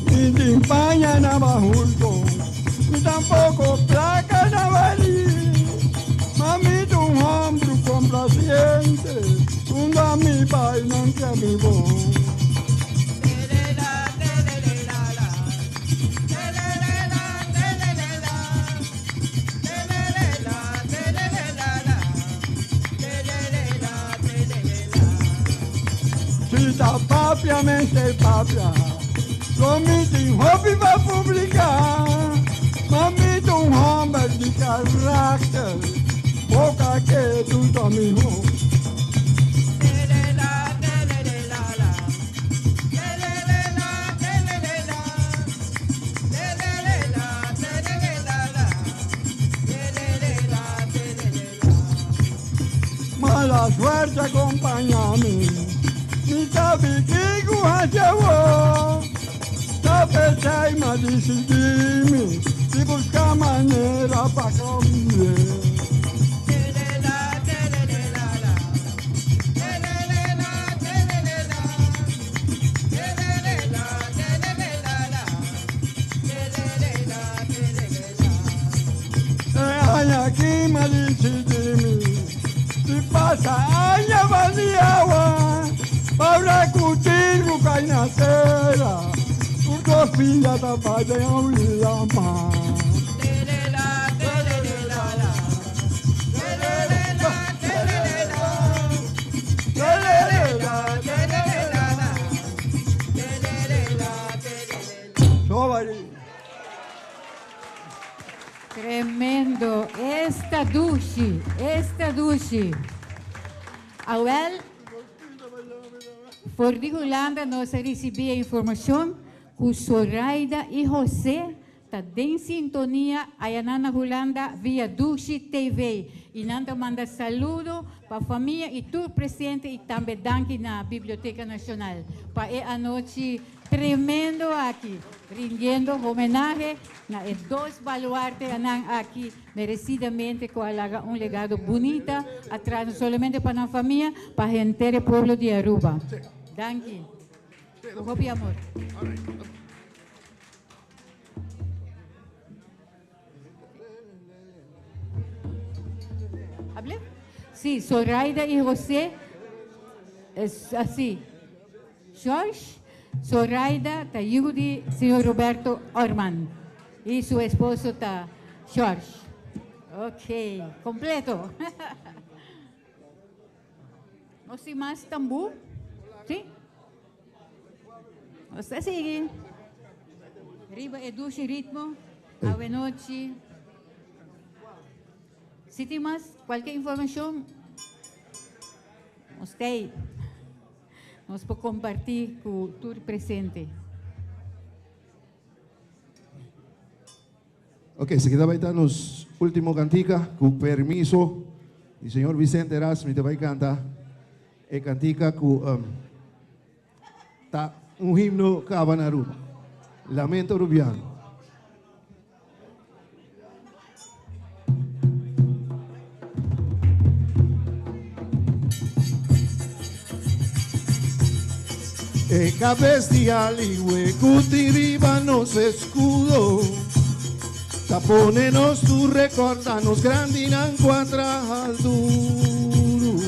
Ni timpaña navajulco, ni tampoco placa navalí. Mamito un hombro complaciente, un mi vaina que a mi voz. Si ta papia me se papia, lo mi hobby va a publicar. Mamito un hombre de carácter, boca que tú amigo. Mala suerte acompáñame, mi sabe que llevó. Sabe que me decidí, si busca manera pa' cambiar. pasa aña bandiawa, para cutir bucainatera, un dos pillas tapaya y un lama. Tremendo. Esta dushi, esta dushi. Awel, for di Hulanda nos a ricibi e informacion cu Soraida y Jose ta den sintonia ayanan na Hulanda via Dushi TV y nan ta manda saludo pa famia y tur presente y tambe danki na Biblioteca Nacional pa e anochi Tremendo aki, rindiendo homenahe na e dos baluarteanan aki merecidamente cu a laga un legado bunita atras no solamente pa nan famia, pa henter e pueblo di Aruba. Danki. Cu hopi amor. Hable? Sí, Zoraida y José es así. George, Zoraida ta yiu di señor Roberto Orman y su esposo ta George. Ok, completo. Nos tin mas tambú? Sí? Nos ta sigui riba e dushi ritmo awenochi. Si tin mas cualkier informacion, nos ta ei. Nos por comparti cu tur presente. Ok, esaki ta bai ta nos ultimo cantica. Cu permiso di señor Vicente Ras, mi ta bai canta e cantica cu ta un himno caba na Aruba. Lamento Rubiano. E cabes di Aliwe cu tin riba nos escudo ta pone nos tur recorda nos grandinan cu a traha duro.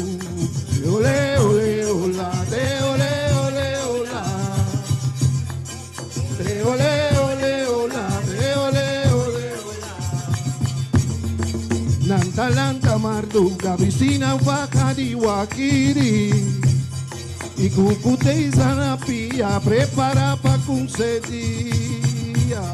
Ole, ole, ola, de ole, ole, ola. De ole, ole, ola, de ole, ole, ola. Nan ta lanta marduga, bisti nan faha di wakiri. I ku kuteiza na pia, prepara pa kunse dia.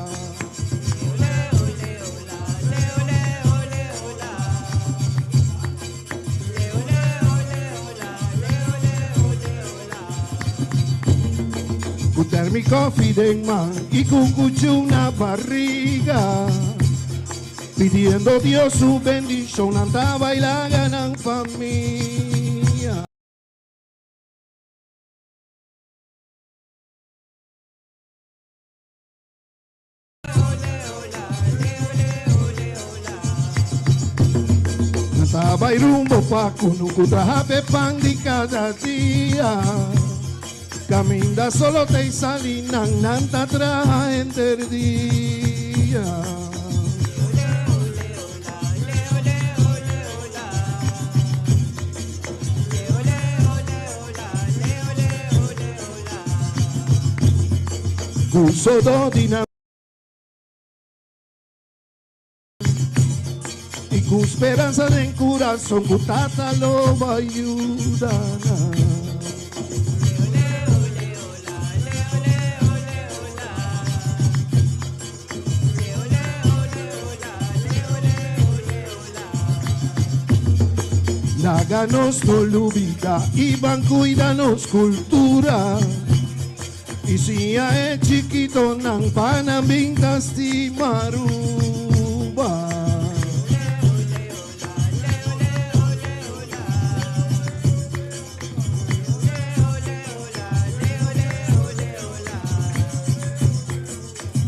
Ku termi kofi den man i ku kuchun na barriga, pidiendo Dios su bendishon, nan ta baila ganan famia. Nan ta bai rumbo pa kunuku traha p'e pan di kada dia. Kaminda solo ta i sali nan, nan ta traha henter dia. Ku sodo di nan i ku speransa den kurason ku Tata lo bai yuda nan. Laga nos no lubida i ban kuida nos kultura i siña e chikitonan pa nan bin ta stima Aruba.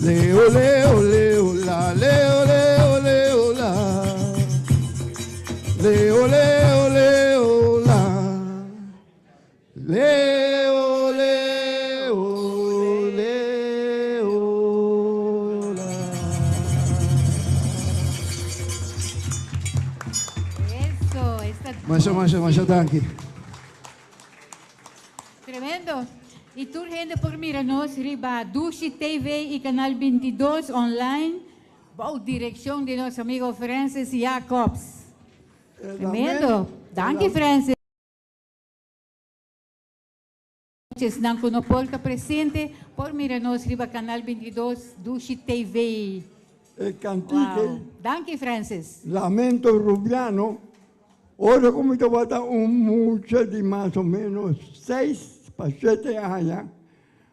Leo, leo, leo, la, leo, leo, leo, la. Leo, leo, leo, la. Leo, leo, leo, la. Eso, esta Masha, masha, masha danki. Tremendo. Y tur hende por mira nos riba Dushi TV y Canal 22 online, bou direccion di nos amigo Francis Jacobs. Tremendo. Danki Francis. Esnan cu no por ta presente por mira nos riba Canal 22 Dushi TV. E cantique. Wow. Danki Francis. Lamento Rubiano, ora cu mi tabata un mucha di mas o menos seis pa shete aña,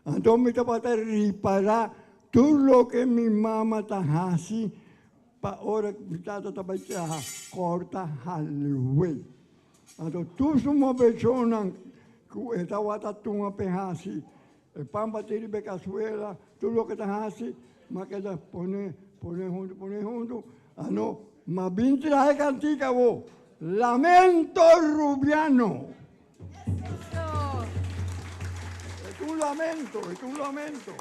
anto mi tabata ripara tur loke mi mama ta haci pa ora cu mi tata ta bay traha corta haliwey. Anto tur su moveshonnan ku e tabata tuma p'e hasi, e pan batí riba e kasuela, tur loke ta hasi, m'a keda pone, pone huntu, pone huntu. Anto m'a bin traha e kantika awor, Lamento Rubiano. E ta un lamento, e ta un lamento.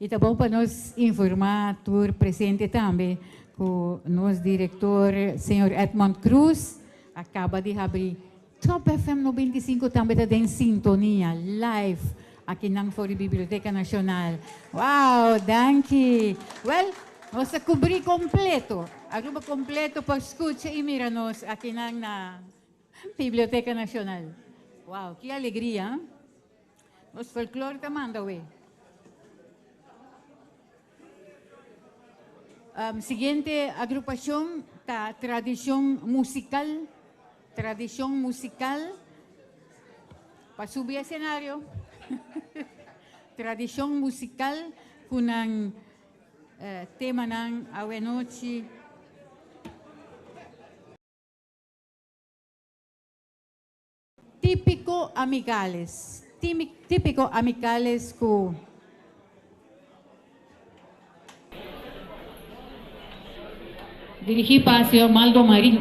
Y ta bon pa nos informa tur presente tambe cu nos director señor Edmond Croes a caba di habri Top FM 95 tambe ta den sintonia live akinan for di Biblioteca Nacional. Wow, danki. Well, nos a cubri completo, Aruba completo por scucha y mira nos akinan na Biblioteca Nacional. Wow, ki alegria. Nos folklore ta manda we. Um, siguiente agrupacion ta Tradicion Musical. Tradicion Musical. Pa subi escenario. Tradicion Musical cu nan uh, temanan awe nochi. Típico Amigales, Típico Amicales ku. Dirigí pa señor Maldo Marin.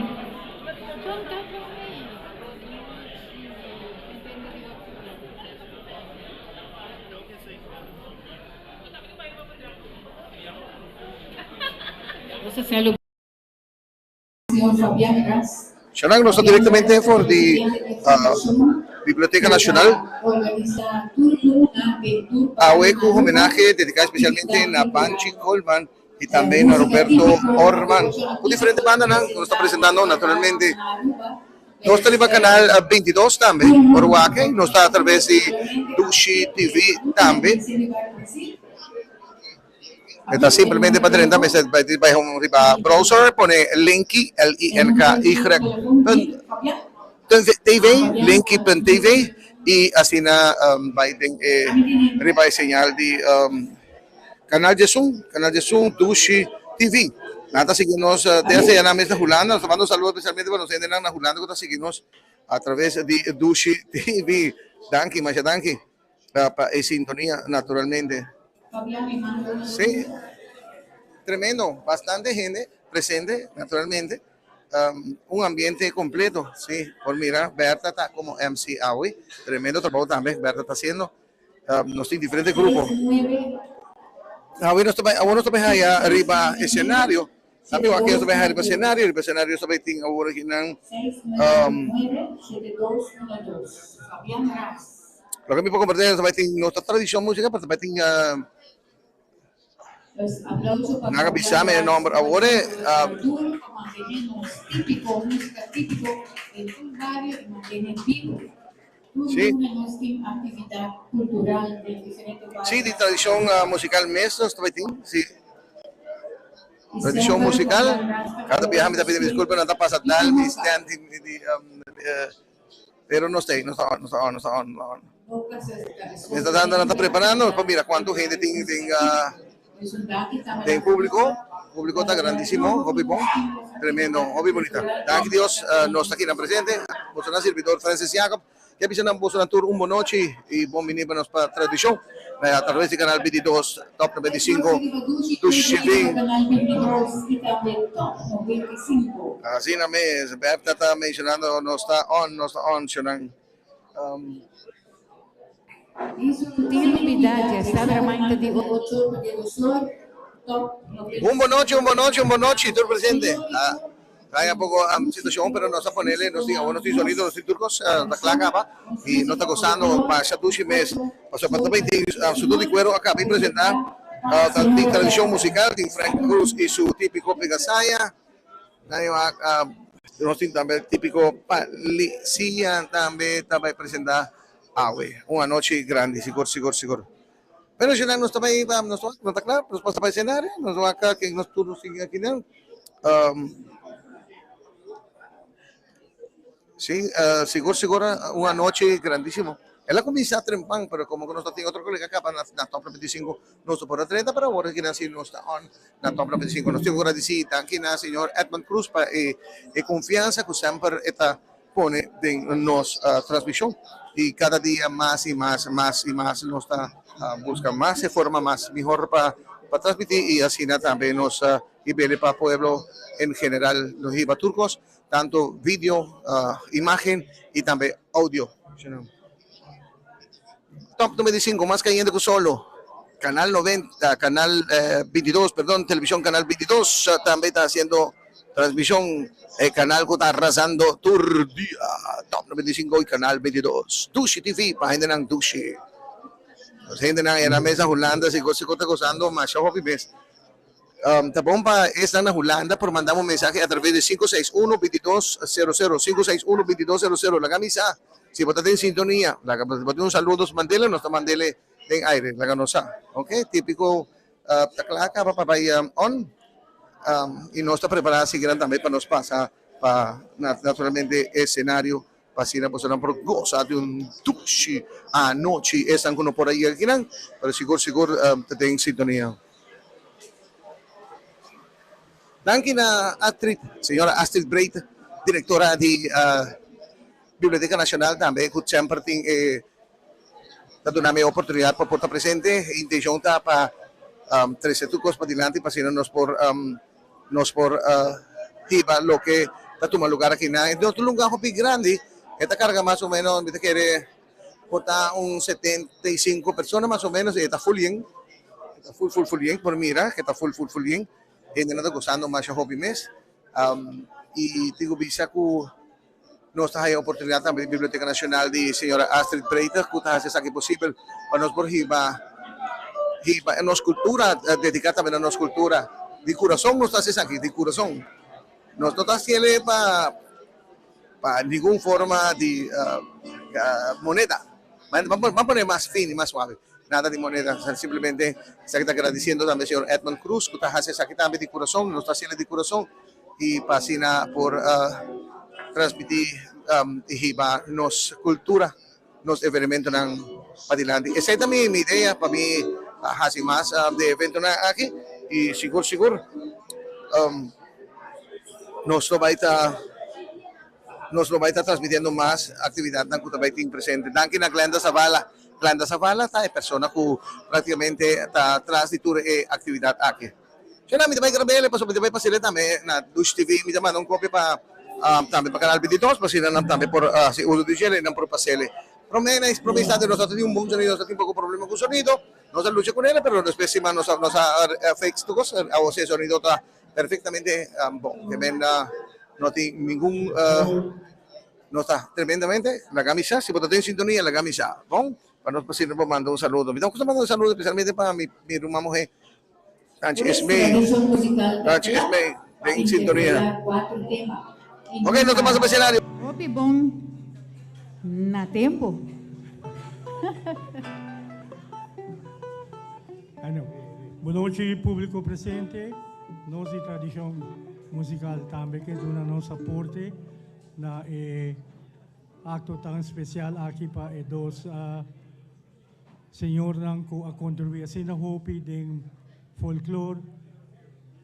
Shanan nos ta directamente for di Biblioteca Nacional. Awe cu homenahe dedica especialmente na Banchi Colman y tambe na Roberto Orman. Cu diferente bandanan cu nos ta presentando naturalmente. Nos ta riba canal 22 tambe por wak nos ta a traves di Dushi TV tambe. E ta simplemente pa drenta mester bai bai home riba browser pone linky L I N K Y punt TV linky punt TV y asina bai den e riba e señal di canal diesun canal diesun Dushi TV nan ta sigui nos te hasta nan mes na Hulanda nos ta manda un saludo especialmente pa nos hendenan na Hulanda cu ta sigui nos a traves di Dushi TV danki masha danki. Pa e sintonia naturalmente. Sí, tremendo, bastante hende presente naturalmente. Un ambiente completo, sí, por mira Bertha ta como MC awe, tremendo trabou tambe Bertha ta haciendo. Nos tin diferente grupo. Awe nos ta bai, awor nos ta bai haya riba escenario. Amigo, aki nos ta bai haya riba escenario, riba escenario nos ta bai tin awor akinan. Loke mi por kompartí nos ta bai tin no ta tradishon músika pero ta bai tin nan a bisa mi e nòmber awor e Sí. Sí, di tradishon musikal mes nos ta bai tin, sí. Tradishon musikal, kada biaha mi ta pidi diskulpa nan ta pasa dal mi stand di Pero nos ta nos ta on, nos ta on, nos ta on, nos ta on. Mientras tanto nan ta preparando pa mira cuanto hende tin den den publico. Publico ta grandisimo, hopi bon, tremendo, hopi bunita. Danki Dios nos ta kinan presente. Boso nan sirbidor Francis Jacob ke bisa nan boso nan tur un bon nochi y bon bini pa nos pa transmision a traves di canal 22 Top 95 Dushi Bin. Asina mes, Bertha ta mencionando nos ta on, nos ta on, shonan. Tin lubida djasabra mainta di Un bon nochi, un bon nochi, un bon nochi, tur presente. Trae un poco situacion, pero nos a ponele, nos tin, awor nos tin sonido, nos tin tur cos, ta cla caba y nos ta gozando masha dushi mes. Pasobra pa ta tin Sutu di Cuero a caba y presenta, ta tin tradicion musical, tin Frank Cruz y su tipico Pegasaya. Nos tin tambe típiko palisia tambe ta bai presentá awe. Un anochi grandi, sigur, sigur, sigur. Pero si nan nos ta bai pa nos no ta kla, nos pasa pa esenario, nos wak ken nos tur nos tin akinan. Sí, sigur sigur un anochi grandísimo. El a kuminsá trempan, pero komo ku nos ta tin otro kolega kaba na Top 95, nos no por a drenta, pero awor kinan si nos ta on na Top 95. Nos tin ku gradisí danki na señor Edmund Cruz pa e e konfiansa ku semper e ta pone den nos transmishon. I kada dia mas i mas, mas i mas nos ta buska mas e forma mas mihor pa pa transmití i asina tambe nos hib'el pa pueblo en general. Nos hiba tur kos. Tanto video, imagen y tambe audio. Top 95, mas cayente cu solo. Canal 90, Canal 22, perdón, Televisión Canal 22 tambe ta haciendo transmisión. E canal cu ta arrasando tur dia. Top 95 y Canal 22. Dushi TV pa hendenan dushi. Nos hendenan e na mesa Hulanda sigur sigur ta gozando masha hopi mes. Ta bon pa esnan na Hulanda por manda un mensahe a traves di sinku seis uno bintidos sero sero, sinku seis uno bintidos sero sero. Laga mi sa si bo ta den sintonia. Laga si bo tin un saludos mandele, nos ta mandele den aire. Laga nos sa. Ok, tipiko ta kla kaba pa bai on i nos ta prepara siguinan tambe pa nos pasa pa naturalmente e senario Pa asina bosonan por gosa di un dushi anochi. Esnan ku no por a yega akinan, pero sigur sigur ta den sintonia. Danki na Astrid, señora Astrid Breed, direktora di Biblioteka Nashonal tambe ku semper tin e ta duna mi e oportunidat pa por ta presente. E intenshon ta pa trese tur kos padilanti pa asina nos por Nos por hiba loke ta tuma lugar aki na e otro lugar hopi grandi. E ta carga mas o menos, mi ta kere por ta un 75 persona mas o menos y e ta full yen. E ta full full full yen, por mira ke ta full full full yen. Hendenan ta gozando masha hopi mes. Y tin cu bisa cu nos ta haya oportunidad tambe di Biblioteca Nacional di señora Astrid Breiter cu ta haci esaki posibel pa nos por hiba hiba nos cultura, dedica tambe na nos cultura. Di curason nos ta haci esaki, di curason. Nos no ta haciele pa pa ningun forma di moneda. Ban pone mas fini, mas suave. Nada di moneda, simplemente esaki ta agradeciendo tambe señor Edmond Cruz cu ta haci esaki tambe di curason, nos ta haciele di curason. y pa asina por transmiti y hiba nos cultura, nos evenementonan padilanti. Esey ta mi idea pa mi haci mas di eventonan aki y sigur sigur nos lo bay ta nos lo bay ta transmitiendo mas actividadnan cu ta bay tin presente. Danki na Glenda Zavala. Glenda Zavala ta e persona cu practicamente ta tras di tur e actividad aki. Shana, mi ta bai grab'el pasobra mi ta bai pas'el tambe na Dush TV. Mi ta manda un kopia pa tambe pa Canal 22 pa asina nan tambe por hasi uso di djel i nan por pas'el. Prome na prome instante nos a tin un bon sonido, nos a tin poko problema ku sonido, nos a lucha kuné, pero despues siman nos a nos a fix tur kos, awor si e sonido ta perfectamente bon. Tremenda, no tin ningun no ta tremendamente. Laga mi sa, si bo ta den sintonia laga mi sa, bon? Pa nos por asina por manda un saludo. Mi ta gusta manda un saludo especialmente pa mi ruman muhé. Anchi Esmey, Anchi Esmey, den sintonia. Ok, nos ta pasa pa escenario. Hopi bon na tempo. Bueno, bon nochi publico presente. Nos di Tradicion Musical tambe ke duna nos aporte na e acto tan special aki pa e dos Señornan cu a contribui asina hopi den folklor.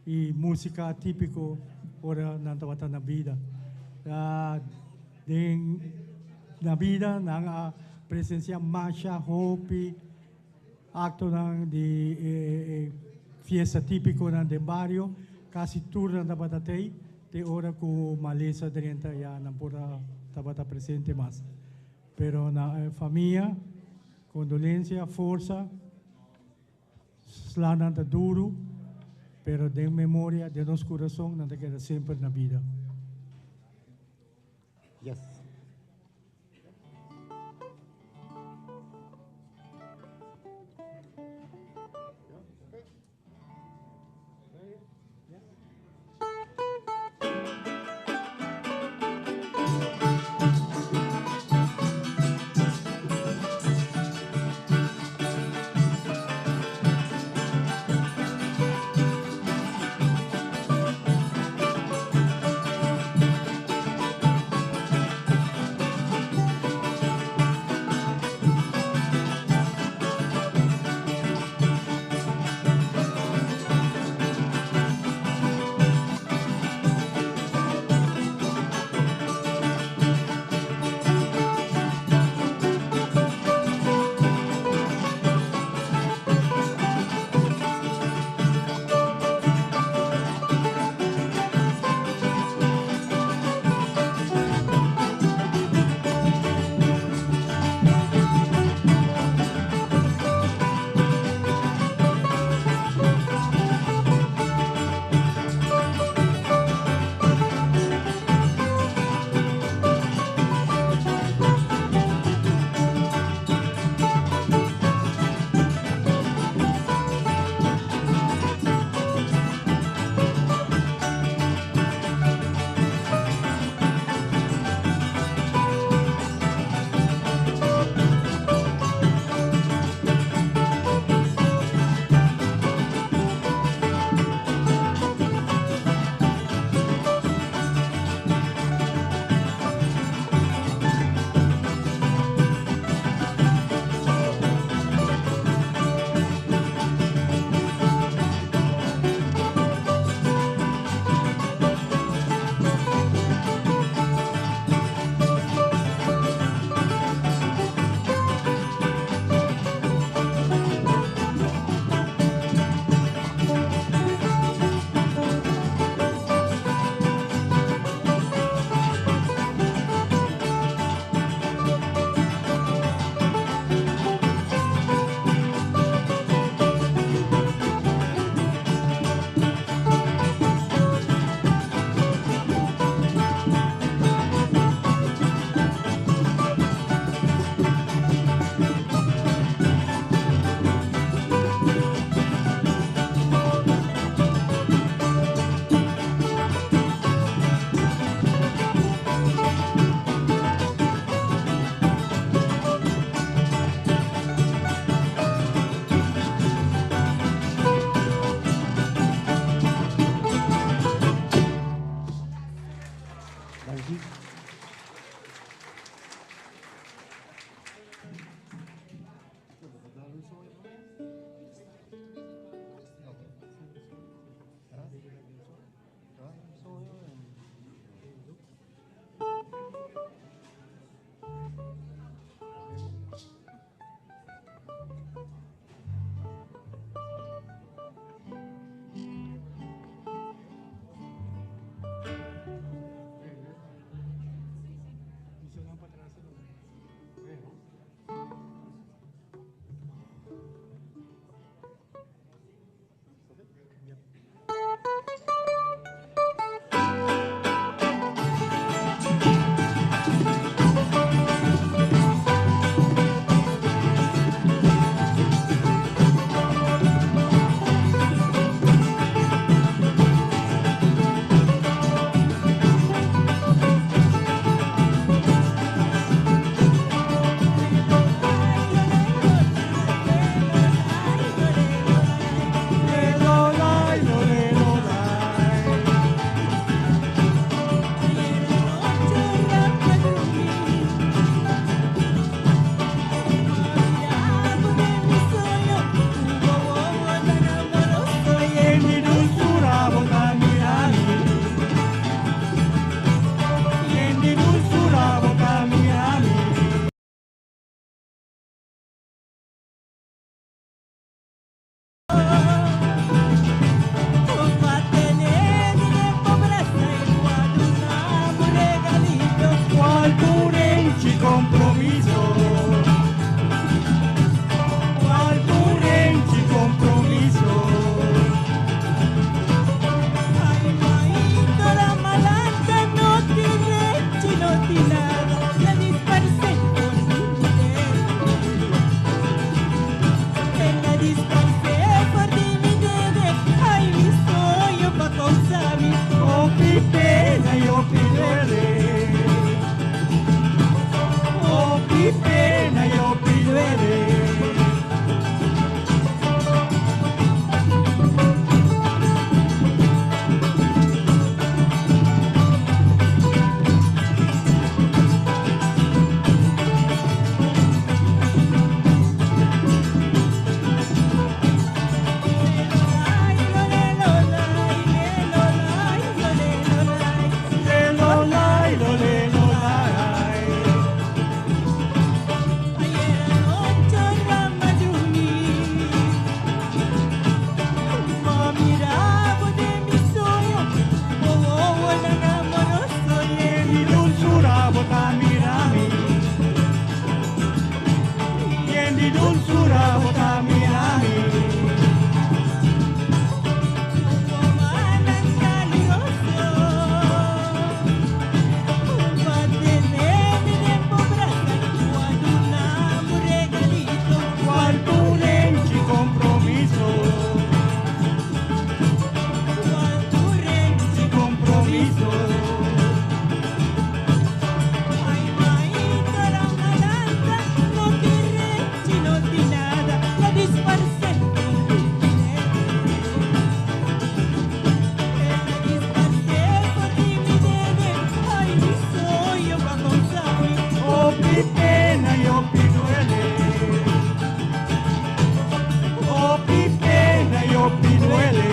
i músika típiko ora nan tabata na bida. Den na bida nan a presensiá masha hopi aktonan di e fiesta típikonan den bario, kasi tur nan tabata tei, te ora ku malesa drenta ya nan por a tabata presente mas. Pero na e famia, kondolensia, forsa, slanan ta duru, pero den memoria, den nos kurason nan ta keda semper na bida. Yes. Yen di dulzura bo ta mira mi. Cuanto renchi compromiso. Cuanto renchi compromiso. Ay, maíta, la balanza, no te renchi, no ti nada, la disparce. Ay, mi soy yo pa' consami. Oh, pi pena y oh, pi duele. Oh, pi pena y oh, pi duele.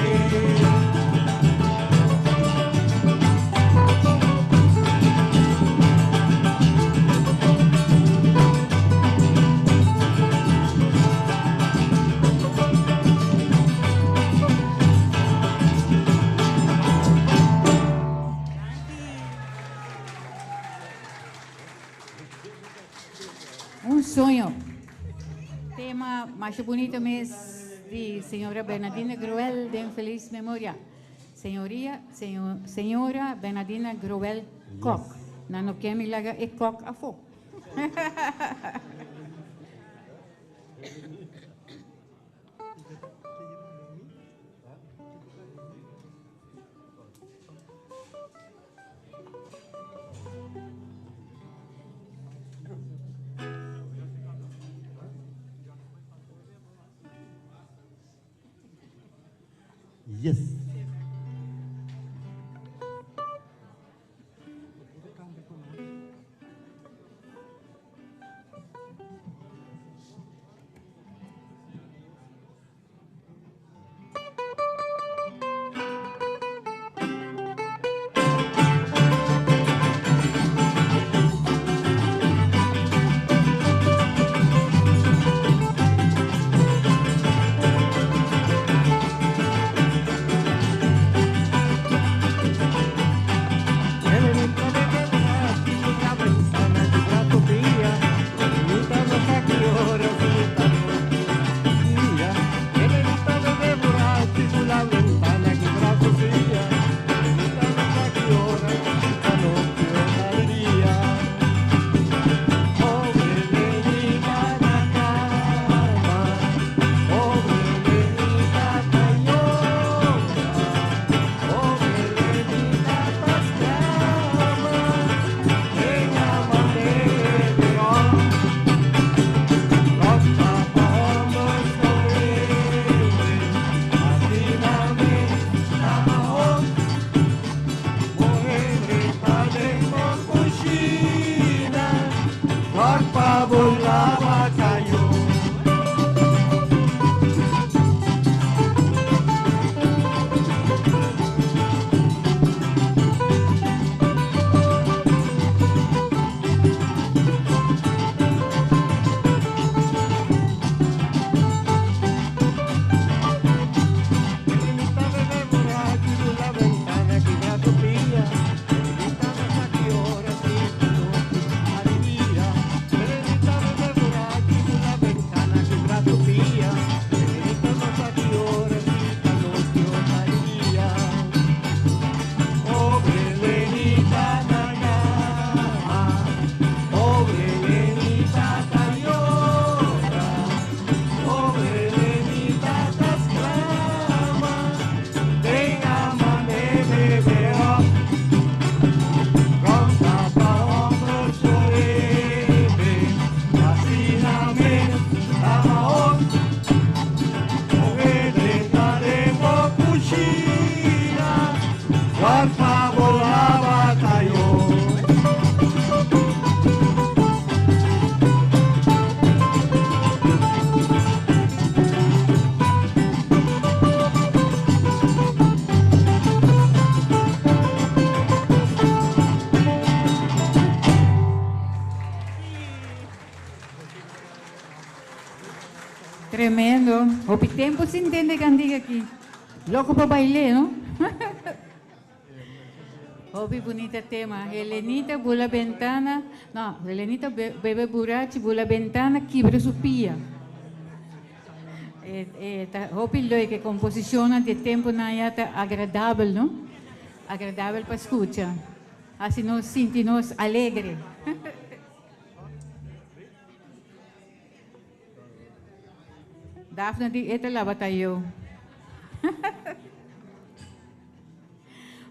Un soño. Tema mas bunita mes di señora Bernardina Gruel, den feliz memoria. Señoria, señor, señora Bernardina Gruel Kok. Nan no ke mi laga e Kok afó. Yes. Tremendo. Hopi tempo sin tende cantica aki. Loco pa baile, no? Hopi bunita tema. Helenita bula bentana, no, Helenita bebe burachi bula bentana kibra su pia. E, e ta hopi leuk, e composicionnan di e temponan ya ta agradabel, no? Agradabel pa scucha. Haci nos sinti nos alegre. Daphne di e ta laba tayo.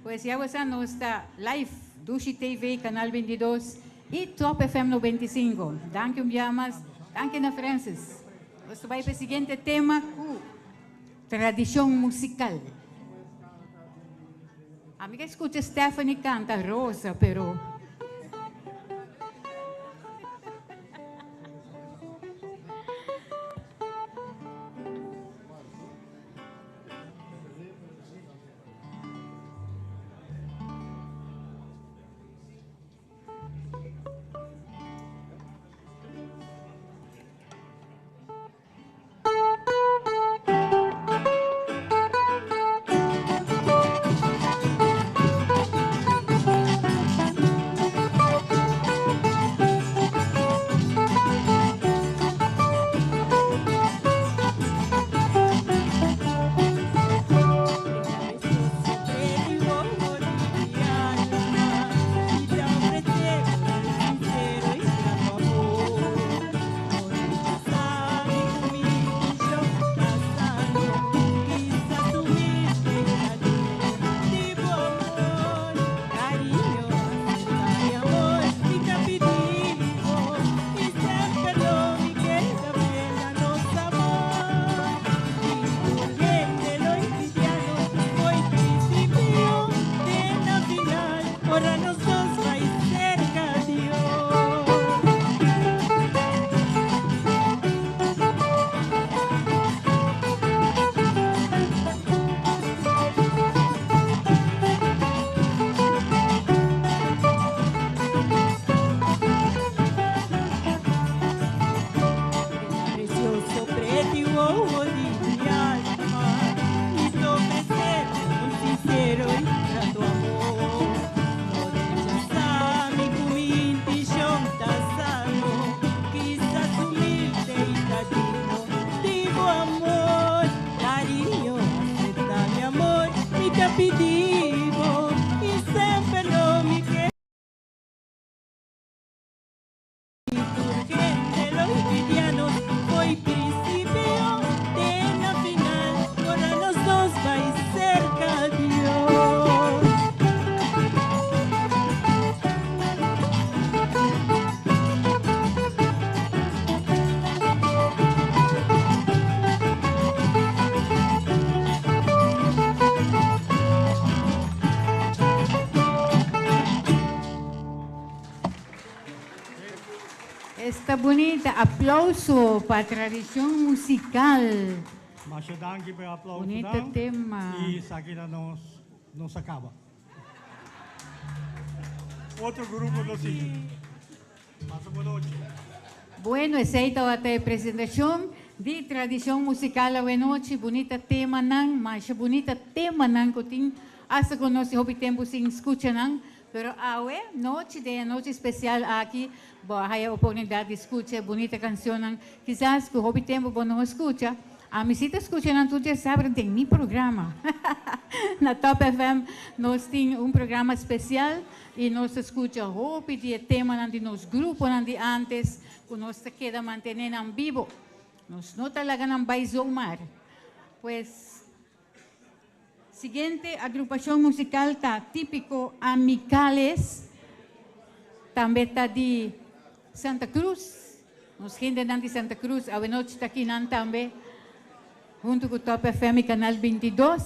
Pues ya bo sa nos ta live Dushi TV Canal 22 y Top FM 95. Danki un bia mas. Danki na Francis. Nos ta bai pa e siguiente tema cu tradicion musical. Ami ke scucha Stephanie canta Rosa pero. Esta bunita aplauso pa tradicion musical. Masha danki pa e aplauso Bunita nan. tema. Y esaki ta nos nos a caba. Otro grupo lo sigui. Pasa bon nochi. Bueno esey tabata e presentacion di tradicion musical awenochi. Bunita temanan, masha bunita temanan cu tin hasta cu nos tin hopi tempo sin scucha nan. Pero awe nochi den e nochi special aki bo a haya oportunidad di scucha e bunita cancionnan kisas cu hopi tempo bo no a scucha. Ami si ta scucha nan tur diasabra den mi programa. Na Top FM nos tin un programa special y nos ta scucha hopi di e temanan di nos gruponan di antes cu nos ta keda mantene nan bibo. Nos no ta laga nan bay zomaar. Pues. Siguiente agrupashon musikal ta Típico Amicales, tambe ta di Santa Cruz. Nos hendenan di Santa Cruz awenochi ta kinan tambe hunto ku Top FM i Canal 22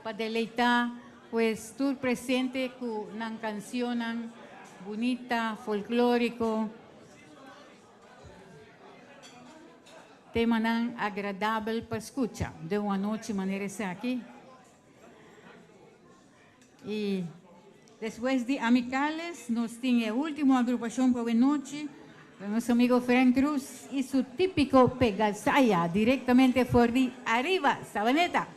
pa deleitá pues tur presente ku nan kansionnan bunita, folklóriko. Temanan agradabel pa scucha den un anochi manera esaki. Y despues di Amicales nos tin e ultimo agrupacion pa awenochi, ta nos amigo Frank Cruz y su Tipico Pegasaya directamente for di Ariba, Sabaneta.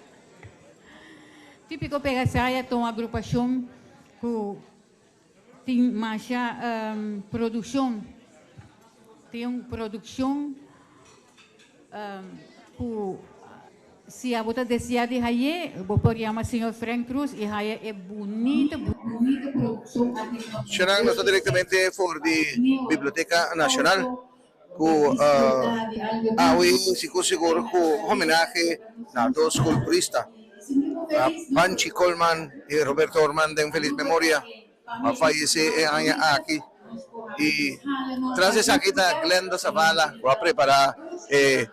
Tipico Pegasaya ta un agrupacion cu. Tin masha produccion. Tin un produccion cu si abo ta desea di haye, bo por yama señor Frank Cruz y haya e bunita, bunita produccion aki. Shanan nos ta directamente for di Biblioteca Nacional cu awe sigur sigur cu homenahe na dos culturista, Panchi Colman y Roberto Orman den feliz memoria. A fayesé e aña aki y tras esaki ta Glenda Zavala cu a prepara e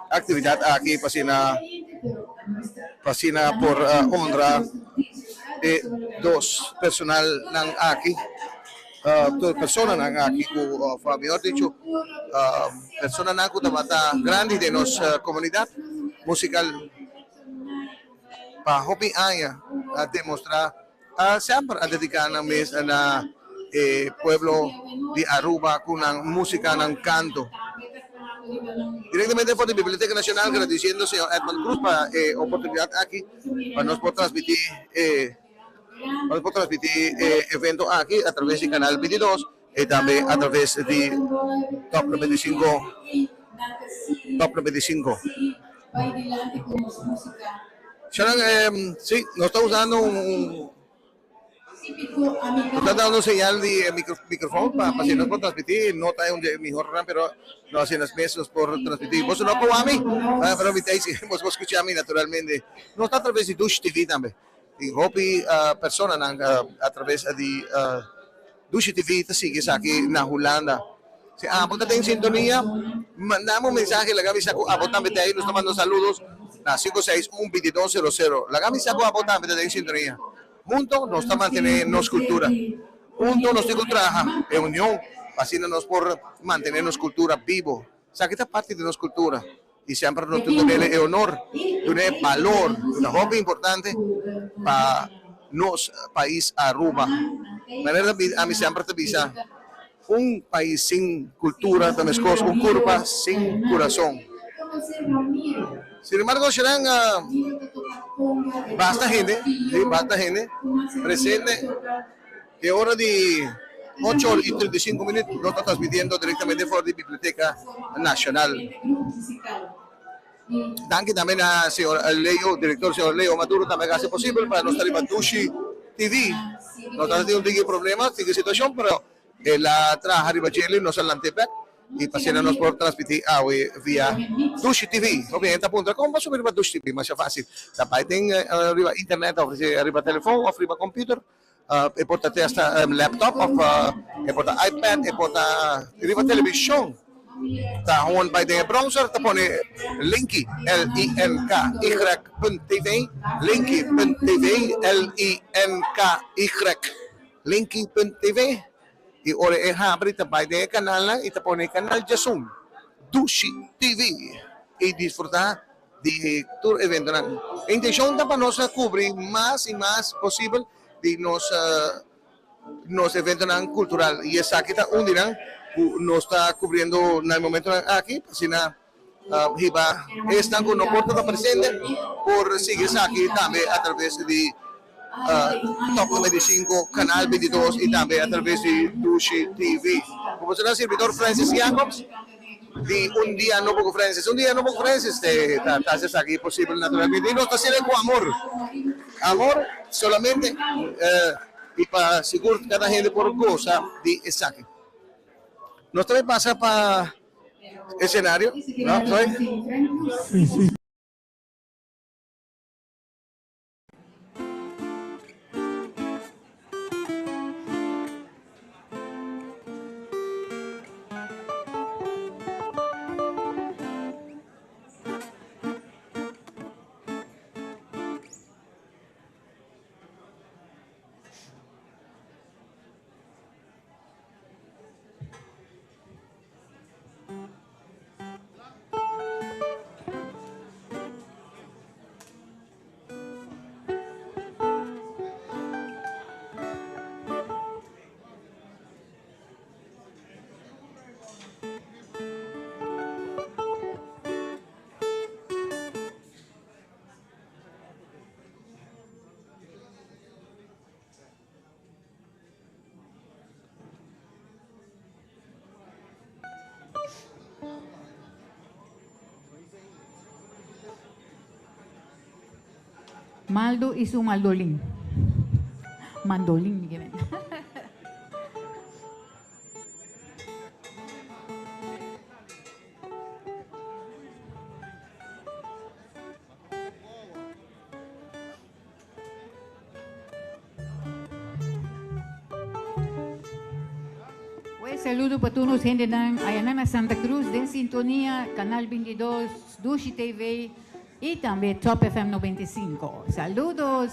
actividad aki pa asina pa asina por honra e dos personalnan aki, personanan aki cu of mihor dicho personanan cu tabata grandi den nos comunidad musical pa hopi aña a demostra. A semper a dedica nan mes na e pueblo di Aruba cu nan musica, nan canto. Directamente for di Biblioteca Nacional gradiciendo señor Edmond Cruz pa e oportunidad aki pa nos por transmiti e pa nos por transmiti e evento aki a traves di Canal 22 y tambe a traves di Top 95 Top 95. Sharon, sí, nos ta usando un nos ta dando señal di microfoon pa pa si nos por transmiti, no ta un di e mihornan pero nos haci nos mes nos por transmiti. Boso no por wak mi, pero mi ta si boso por scucha mi naturalmente. Nos ta a traves di Dushi TV tambe. Tin hopi personanan a traves di Dushi TV ta sigui esaki na Hulanda. Si abo ta den sintonia, mandami un mensahe laga mi sa ku abo tambe ta ei. Nos ta manda saludos na sinku seis un bintidos sero sero. Laga mi sa ku abo tambe ta den sintonia. Hunto nos ta mantene nos kultura. Hunto nos tin ku traha e union pa asina nos por mantene nos kultura bibo. Esaki ta parti di nos kultura i semper nos tin dun'e e honor, dun'e e balor ku ta hopi importante pa nos pais Aruba. Manera ami semper ta bisa, un pais sin kultura ta meskos un kurpa sin kurason. Sin embargo, Sharon, basta hende, si, basta hende presente. E ora di ocho or y 35 minuut nos ta transmitiendo directamente for di Biblioteca Nacional. Danki tambe na señor Leo, director señor Leo Maduro tambe a haci posibel pa nos ta riba Dushi TV. No ta tin un tiki problema, tiki situacion, pero el a traha riba djele, nos a lant'e bek y pa asina nos por transmiti awe via Dushi TV. Hopi hende ta puntra con bo subi riba Dushi TV? Masha facil, ta bay den riba internet of riba telefon of riba computer. E por ta te hasta laptop of e por ta iPad, e por ta riba televishon. Ta gewoon bai den e browser ta pone linky, L-I-N-K-Y punt TV, linky punt TV, L-I-N-K-Y, linky punt TV. I ora e habri ta bai den e kanalnan i ta pone kanal djasun, Dushi TV i disfruta di tur eventonan. E intencion ta pa nos a cubri mas y mas posibel di nos nos eventonan cultural y esaki ta un di nan cu nos ta cubriendo na e momentonan aki pa asina hiba esnan cu no por ta presente por sigui esaki tambe a traves di Top 95, Canal 22 y tambe a traves di Dushi TV. Como será servidor Francis Jacobs di Un Dia Nobo cu Francis. Un Dia Nobo cu Francis te ta ta haci esaki posibel naturalmente y nos ta haciendo cu amor. Amor solamente y pa sigur cada hende por goza di esaki. Nos ta bay pasa pa escenario, no? Soy? Sí, sí. Maldo y su maldolin. Mandolin, mi ke men. Pues saludo pa tur nos hendenan ayanan na Santa Cruz den sintonia Canal 22, Dushi TV y tambe Top FM 95. Saludos!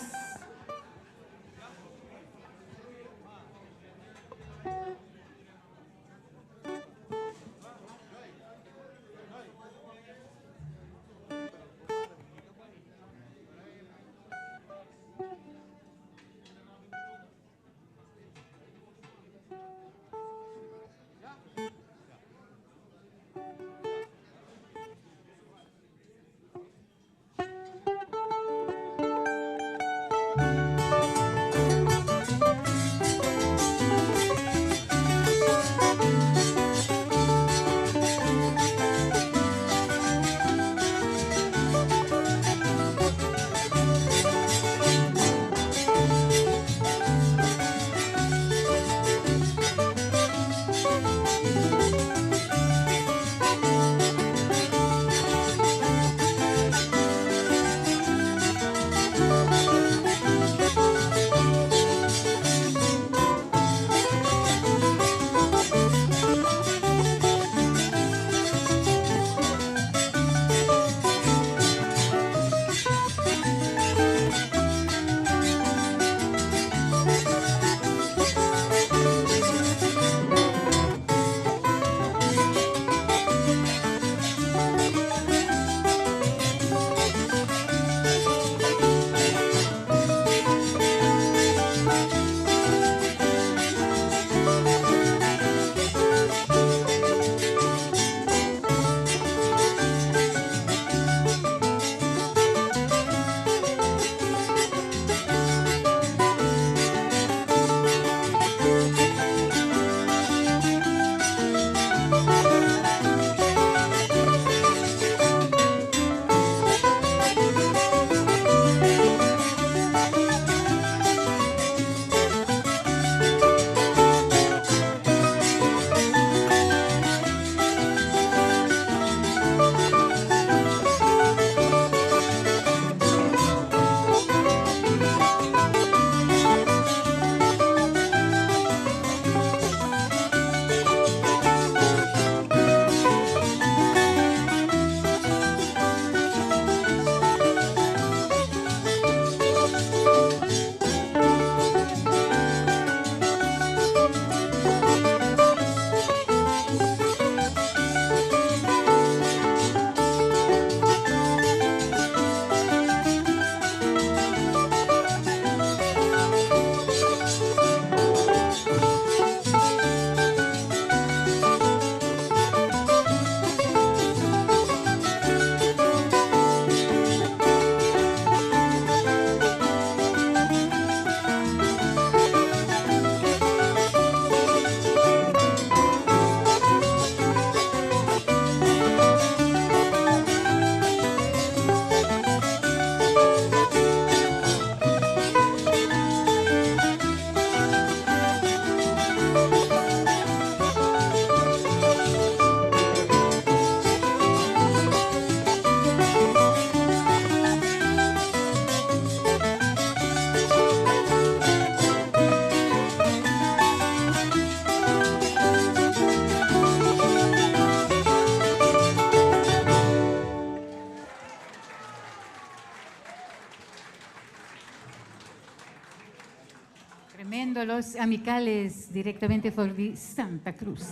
Tremendo los amicales directamente for di Santa Cruz.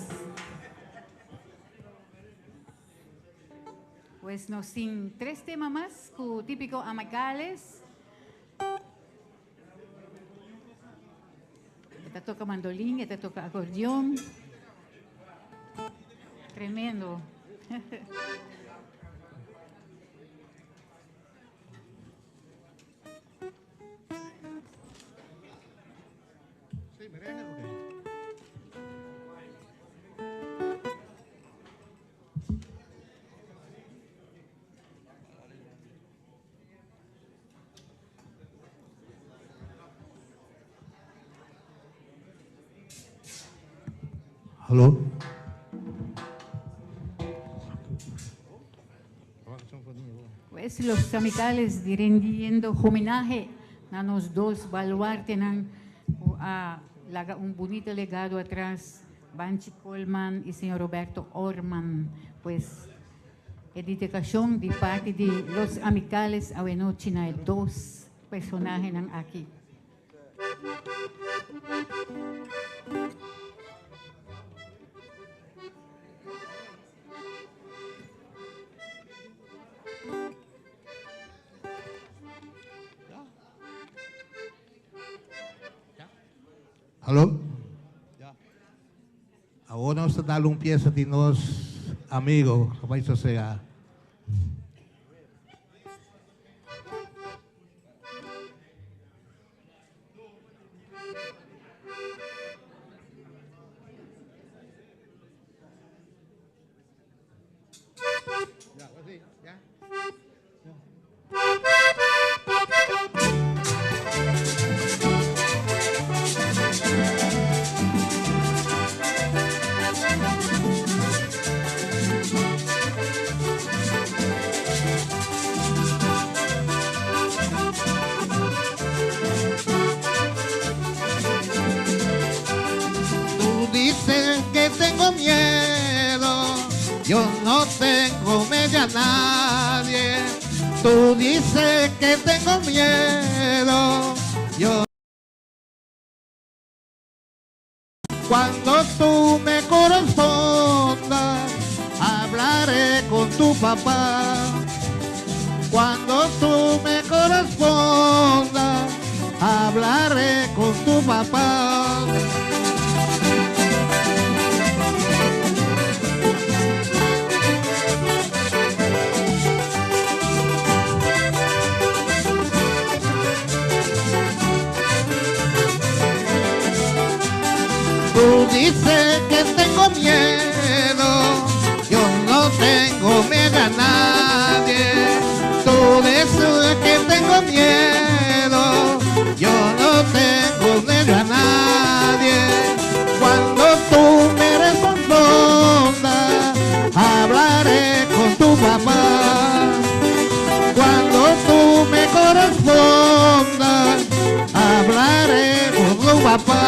Pues nos tin tres tema mas cu Tipico Amicales. E ta toca mandolin, e ta toca acordeon. Tremendo. Hallo? Pues los amicales rindiendo homenaje na nos dos baluartenan cu a laga un bunito legado atras, Banchi Koolman y señor Roberto Orman. Pues e dedicacion di parti di los amicales awenochi na e dos personahenan aki. Hallo? Awor nos ta dal un pieza di nos amigo, ku bai sosega. Tú dices que tengo miedo, yo no tengo miedo a nadie. Tú dices que tengo miedo, yo Cuando tú me correspondas, hablaré con tu papá. Cuando tú me correspondas, hablaré con tu papá. Tú dices que tengo miedo, yo no tengo miedo a nadie. Tú dices que tengo miedo, yo no tengo miedo a nadie. Cuando tú me respondas, hablaré con tu papá. Cuando tú me correspondas, hablaré con tu papá.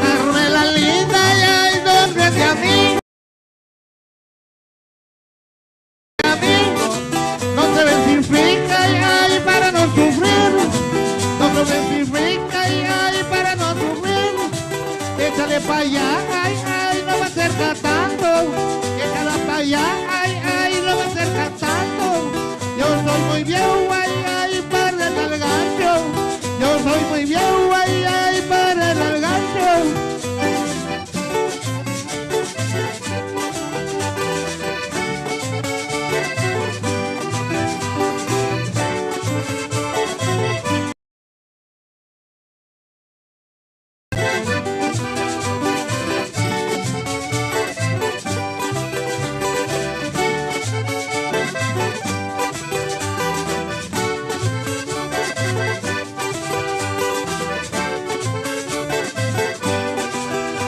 Carmela linda, y ay, ¿dónde te a mí? Amigo, no se versifica, y ay, para no sufrir. No se versifica, y ay, para no sufrir. Échale pa' allá, ay, ay, no va a ser tanto. Échale pa' allá, ay, ay, no va a ser tanto. Yo soy muy viejo, ay, ay, para el gancho. Yo soy muy viejo, ay, ay, para el gancho.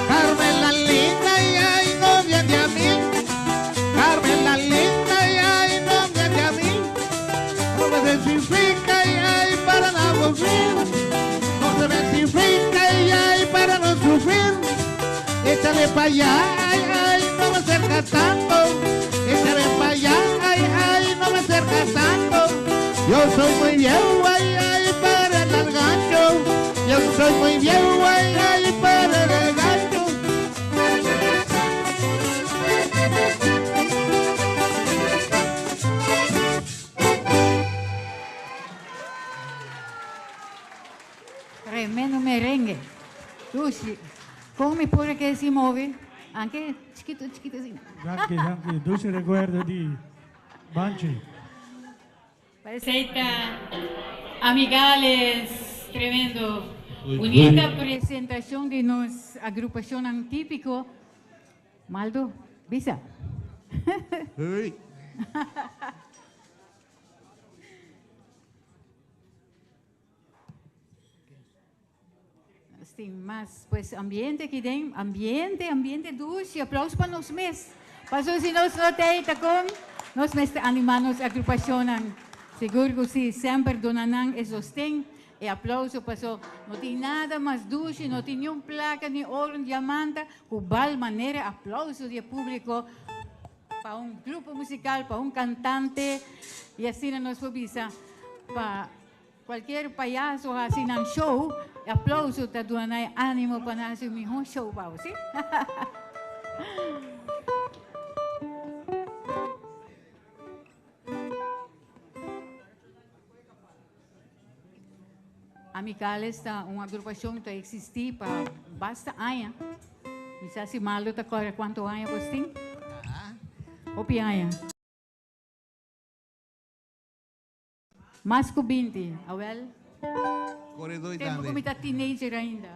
Carmela linda, y ay, no viene a mí. Carmela linda, y ay, no viene a mí. No me identifica, y ay, para no sufrir. No se identifica, y ay, para no sufrir. Échale pa' allá, ay, ay, no me acerca tanto. Échale pa' allá, ay, ay, no me acerca tanto. Yo soy muy viejo, ay, ay, para el gancho. Yo soy muy viejo, ay, ay, para el gancho. Tremendo merengue. Dushi, con mi por que se move? Anke chikitu chikitu asina. Danki, danki. Dulce recuerdo di Banchi. Receita Amigales, tremendo. Bunita presentacion di nos agrupacionnan tipico. Maldo, bisa. Hey. Nos tin mas pues ambiente aki den, ambiente, ambiente dushi, aplauso pa nos mes. Paso si nos no ta ei ta kon, nos mester anima nos agrupacionnan. Sigur ku si, semper duna nan e sosten, e aplauso, paso no tin nada mas dushi, no tin niun plaka, ni oro, ni diamanta ku bal manera aplauso di e publico pa un grupo musical, pa un cantante, y asina nos por bisa pa Cualkier payaso haci nan show, e aplauso ta duna nan e animo pa nan haci un miho show pa bo, si? Amicales ta un agrupacion cu ta existi pa basta aña. Mi sa si Maldo ta corda cuanto aña bos tin? Hopi aña. Mas ku 20, awel. Koredó i Tempu tambe. ku mi ta teenager ainda.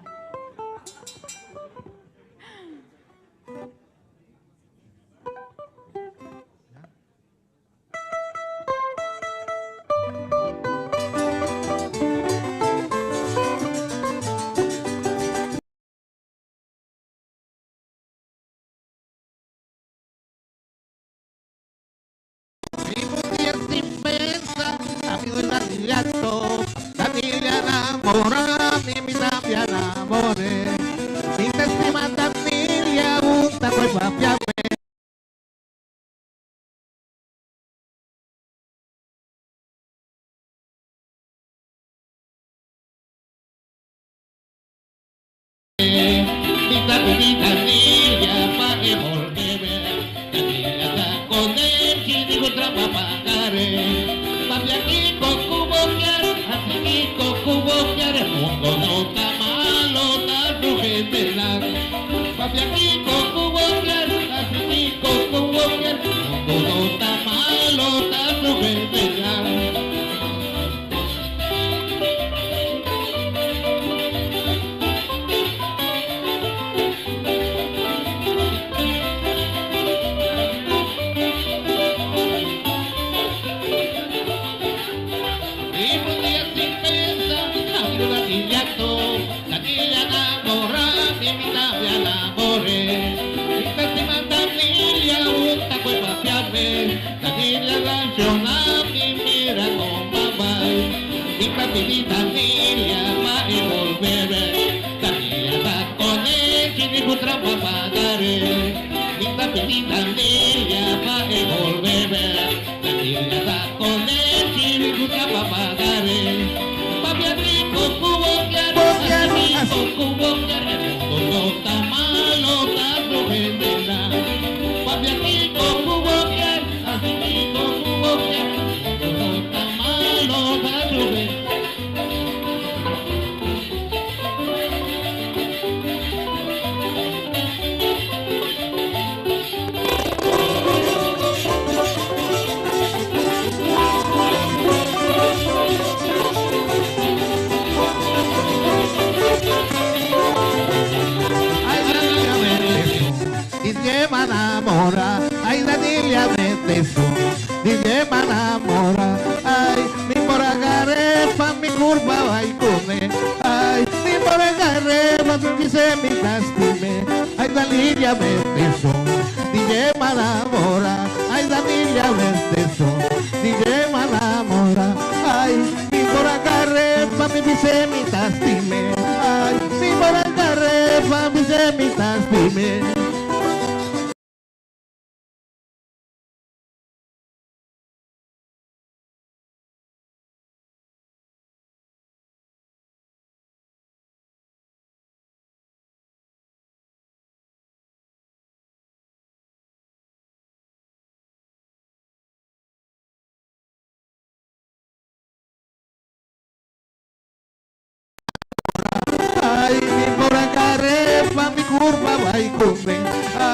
Ay, mi por agarre pa mi curva vai come.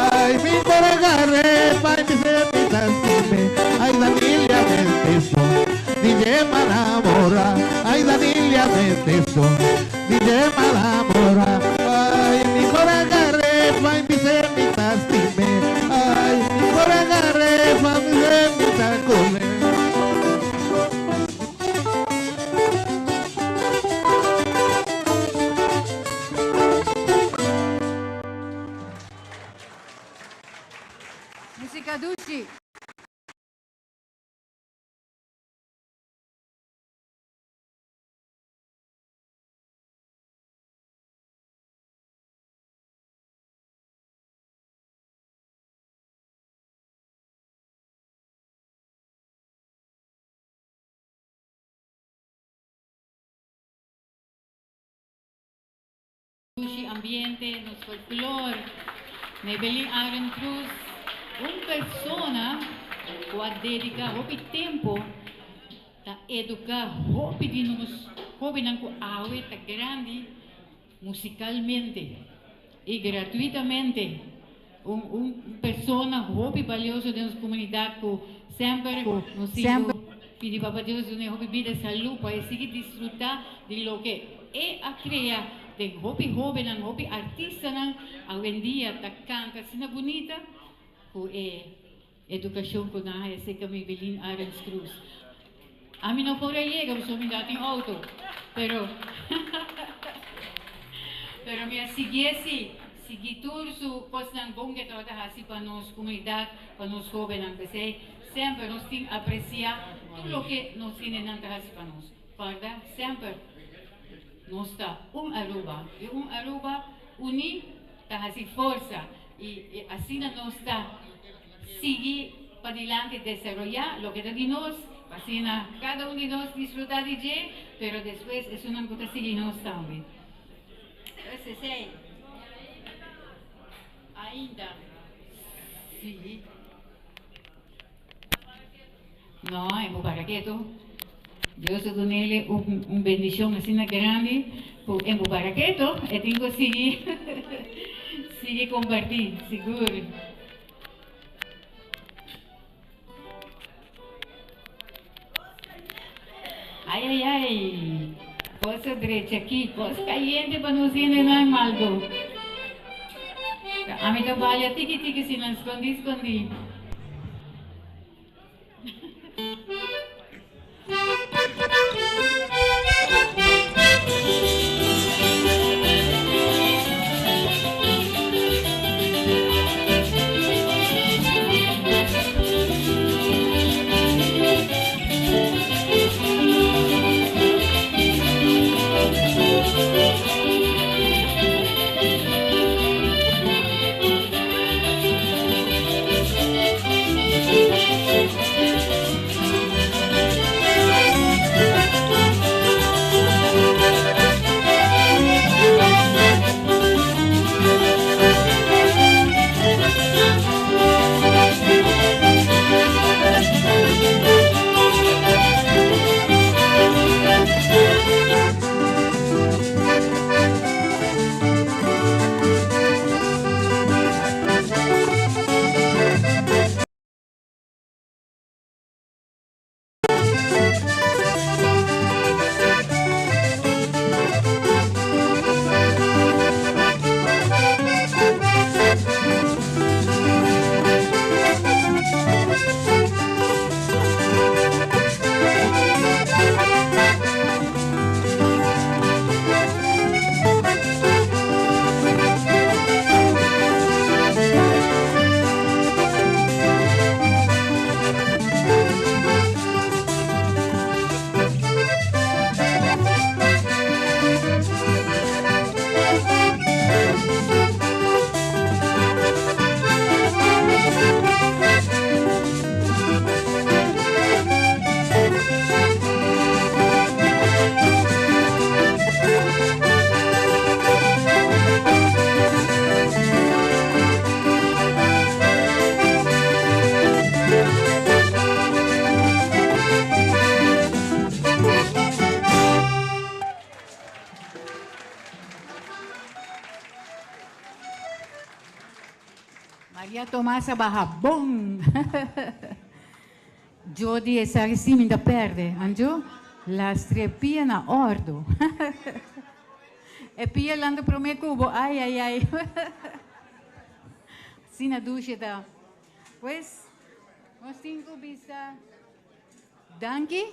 stim'é. Ai Danilia mete son, DJ malamora. Ai Danilia mete son, DJ malamora. Ai mi cora garrefa y mi semita stim'é. Ai mi cora garrefa mi semita cole. Musica dushi. Dushi ambiente, nos folklore. Maybelline Aaron Cruz, un persona cu a dedica hopi tempo ta educa hopi di nos hobennan cu awe ta grandi musicalmente y gratuitamente. Un un persona hopi balioso den nos comunidad cu semper nos tin cu pidi Papa Dios duna e hopi bida y salud pa e sigui disfruta di loke e a crea den hopi hobennan, hopi artistanan awendia ta canta asina bunita cu e educacion cu nan haya cerca Maybelline Arends Cruz. Ami no por a yega pasobra mi no tin auto, pero pero mi a siguié si, sigui tur su cosnan bon cu e tabata haci pa nos comunidad, pa nos hobennan. P'esey semper nos tin aprecia tur loke nos hendenan ta haci pa nos. Corda semper nos ta un Aruba y un Aruba uni ta haci forsa y asina nos ta sigui padilanti desaroya loke ta di nos pa asina cada un di nos disfruta di dje pero despues esunnan cu ta sigui nos tambe. Esey ainda si. No, e bo para ketu. Dios a dunele un un bendicion asina grandi cu e bo para ketu, e tin cu sigui sigui comparti, sigur. Ay ay ay, cos a drecha aki, cos cayente pa nos hendenan maldo. Ami ta balia tiki tiki sinan scondi scondi. Ya Tomas a baha bon. Djo di esaki si mi ta perde. Anjo, lastre pia na ordo. E pia lanta prome cu bo. Ai, ai, ai. Asina dushi ta. Pues, nos tin cu bisa danki.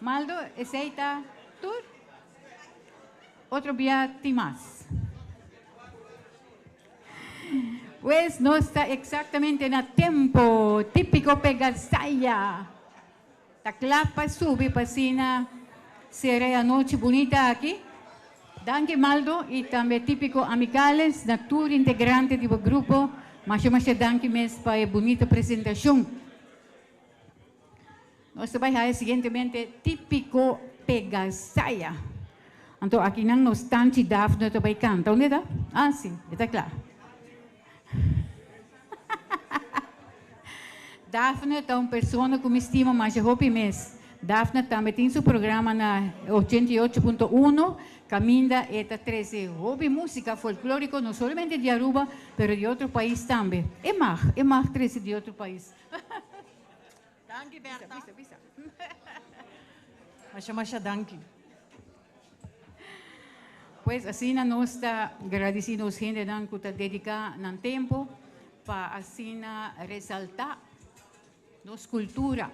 Maldo, esey ta tur? Otro bia tin mas. Pues nos ta exactamente na tempo. Típico Pegasaya. Ta cla pa subi pa asina cera e anochi bunita aki. Danki Maldo y tambe Típico Amicales na tur integrante di bo grupo. Masha masha danki mes pa e bunita presentacion. Nos ta bai haya siguientemente Típico Pegasaya. Anto akinan nos tanchi Daphne ta bai canta. Unda e ta? Ah, si, e ta cla. Daphne ta un persona cu mi stima masha hopi mes. Daphne tambe tin su programa na 88.1 caminda e ta trece hopi musica folklorico no solamente di Aruba pero di otro pais tambe. E mag, e mag trece di otro pais. Danki Bertha. Bisa, bisa, bisa. Masha masha danki. Pues asina nos ta gradisi nos hendenan ku ta dediká nan tempu pa asina resaltá nos kultura.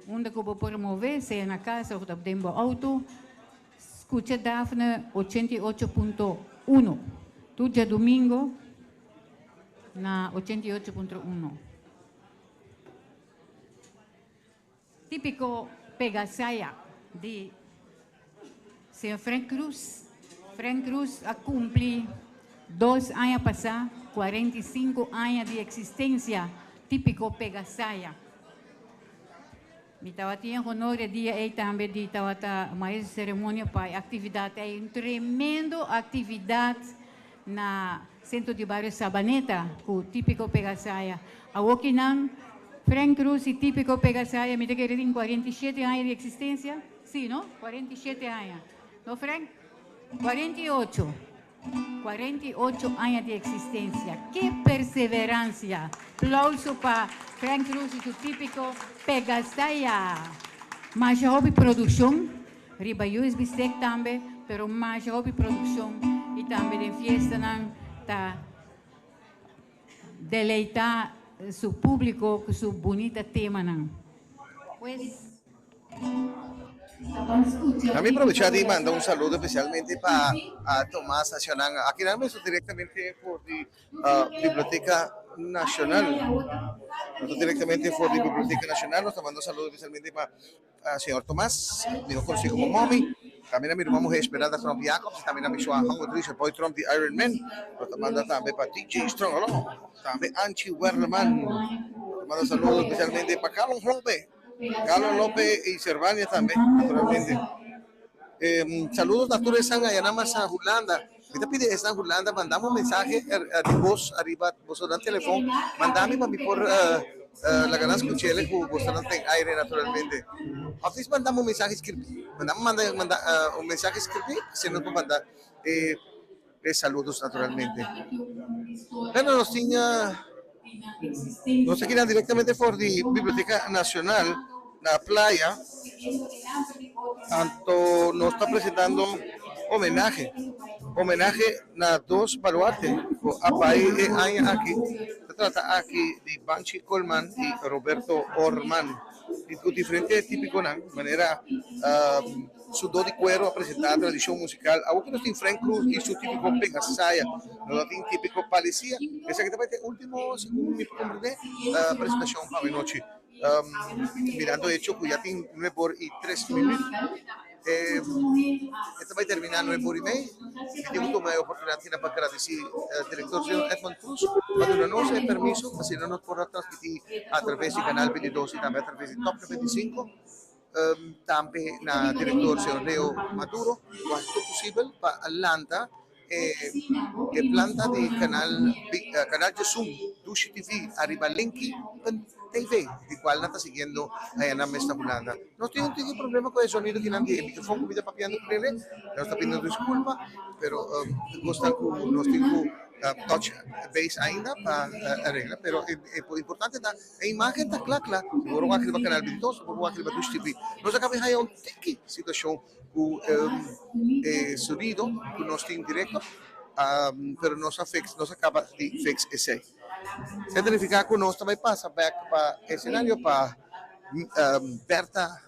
Unda ku bo por move, sea na kas òf den bo outo, skucha Daphne 88.1 tur djadumingo. Na 88.1. Típico Pegasaya di señor Frank Cruz. Frank Cruz a cumpli dos aña pasá 45 aña di existencia Típico Pegasaya. Mi tabatin e honor e dia ei tambe di tabata maestro di ceremonia pa e actividad ei. Un tremendo actividad na Centro di Bario Sabaneta cu Tipico Pegasaya. Awokinan Frank Cruz y Tipico Pegasaya mi ta kere tin 47 aña di existencia. Si, no? 47 aña. No, Frank? 48. 48 aña di existencia. Ke perseverancia! Plauso pa Frank Cruz y su Tipico Pegasaya. Masha hopi produccion riba USB stick tambe, pero masha hopi produccion y tambe den fiestanan ta deleita su publico cu su bunita temanan. Pues. A mi probecha di manda un saludo especialmente pa Tomas Nacional. Aki nan mes directamente for di Biblioteca Nacional. Nos directamente for di Biblioteca Nacional. Nos ta manda un saludo especialmente pa señor Tomas, miho conoci como Mommy. Tambe na mi ruman muher Esmeralda Tromp Jacobs y tambe na mi sua Hango Drisha Boy Tromp di Iron Man. Nos ta manda tambe pa DJ Strong Aloha. Tambe Anchi Werleman. Nos ta manda saludo especialmente pa Carlon Lopez. Carlos Lopez y Servania tambe, naturalmente. Eh, saludos na tur esnan allá na mas Hulanda. Mi ta pidi esnan Hulanda mandame un mensahe di voz ariba boso nan telefon. Mandame pa mi por uh, uh, laga nan skuchele ku boso nan ten aire naturalmente. Of dis mandame un mensahe skirbi. Mandame manda manda uh, un mensahe skirbi, si no por manda eh, e saludos naturalmente. Bueno, nos tin uh, nos ta kina directamente for di Biblioteca Nacional na Playa. Anto nos ta presentando homenahe, homenahe na dos baluarte ku a bai e aña aki. Ta trata aki di Banchi Colman y Roberto Orman. Y ku diferente típiconan manera Su do di cuero a presenta tradicion musical. Awor cu nos tin Frank Cruz y su tipico Pegasaya, nos lo tin tipico Palecia. Esaki ta bay ta e ultimo, segun mi por comprende, presentacion pa awenochi. Mirando hecho cu ya tin nuebe or y tres minuut, e ta bay termina nuebe or y mei. Mi tin cu tuma e oportunidad asina pa gradeci director señor Edmond Cruz pa duna nos e permiso pa asina nos por a transmiti a traves di Canal 22 y tambe a traves di Top 95. Tambe na director señor Leo Maduro cu a haci tur posibel pa lanta E e planta di canal canal Djesun Dushi TV ariba Linky TV di cual nan ta siguiendo aya nan mes na Hulanda. Nos tin un tiki problema cu e sonido kinan di e microfoon cu mi ta papiando cu nele, nos ta pidiendo disculpa pero cosnan cu nos tin cu touch base ainda pa arregla pero e importante ta e imagen ta cla cla si bo wak riba canal 22 of bo wak riba Dushi TV. Nos a caba di haya un tiki situacion ku e sonido ku nos tin direkto, pero nos a fix, nos a kaba di fix esei. Esei ta nifiká ku nos ta bai pasa bèk pa esenario pa Bertha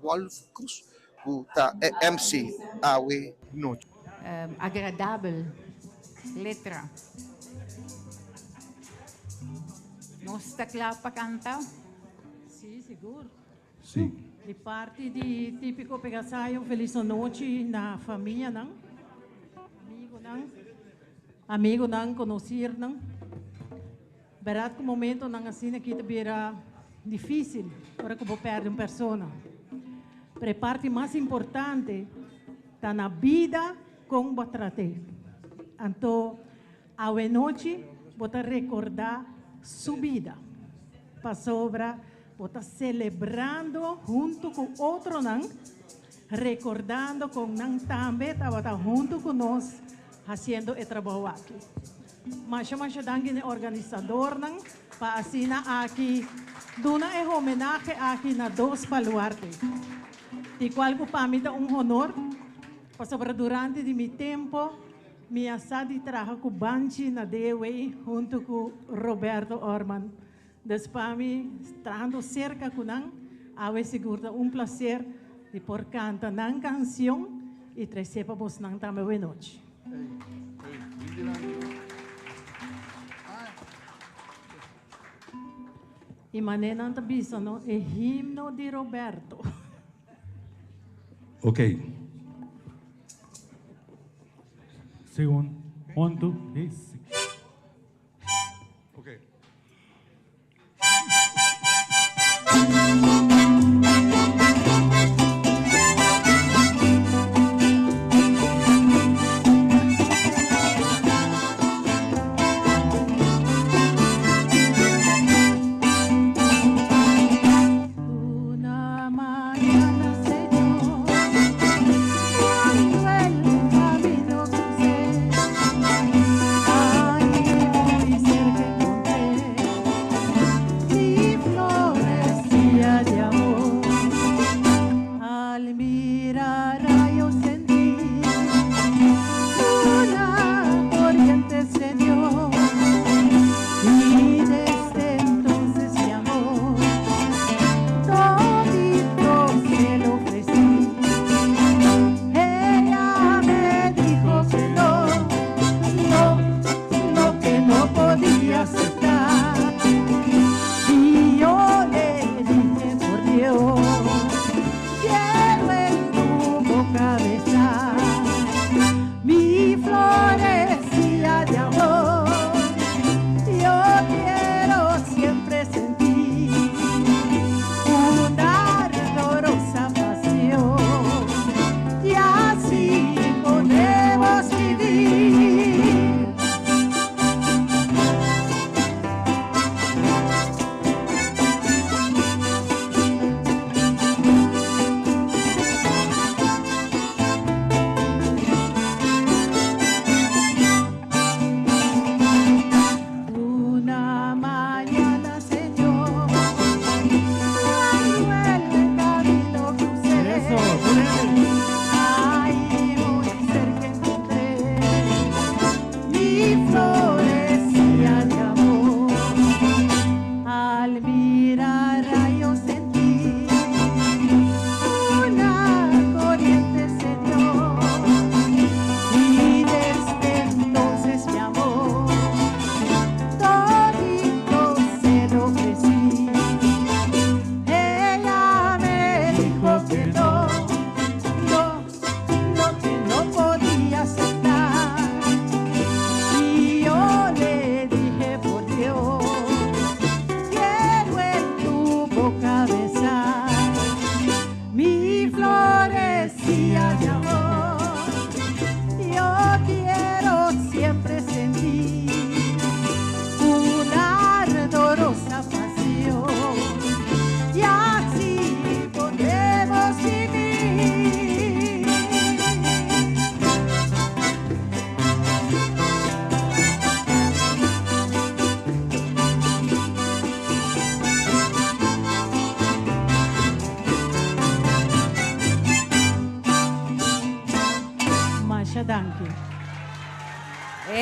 Wolf Cruz ku ta e MC awe nochi. Agradabel letra. Nos ta kla pa kanta? Sí, sigur. Sí. Di parti di Típico Pegasayo un felis anochi na famianan, amigonan, amigonan, conocirnan. Berdad cu momentonan asina aki ta bira dificil ora cu bo perde un persona. Pero e parti mas importante ta na bida con bo a trat'é. Anto Awenochi bo ta rekordá su bida, pasobra bo ta selebrando huntu ku otronan, rekordando kon nan tambe tabata huntu ku nos hasiendo e trabou aki. Masha masha danki na e organisadornan pa asina aki duna e homenahe aki na dos baluarte, di kual ku pa mi ta un honor, pasobra durante di mi tempo, Mi a sa di traha ku Banchi na DW huntu ku Roberto Orman. Dus pa mi, trahando serka ku nan, awe sigur ta un plaser di por kanta nan kansion i trese pa bosnan tambe wenochi. I manera nan ta bisa no, e himno di Roberto. Ok. Segun, one, two, three, six. Ok. Una mañana, Señor, cuando el camino crucé, allí muy cerca encontré mi florecilla.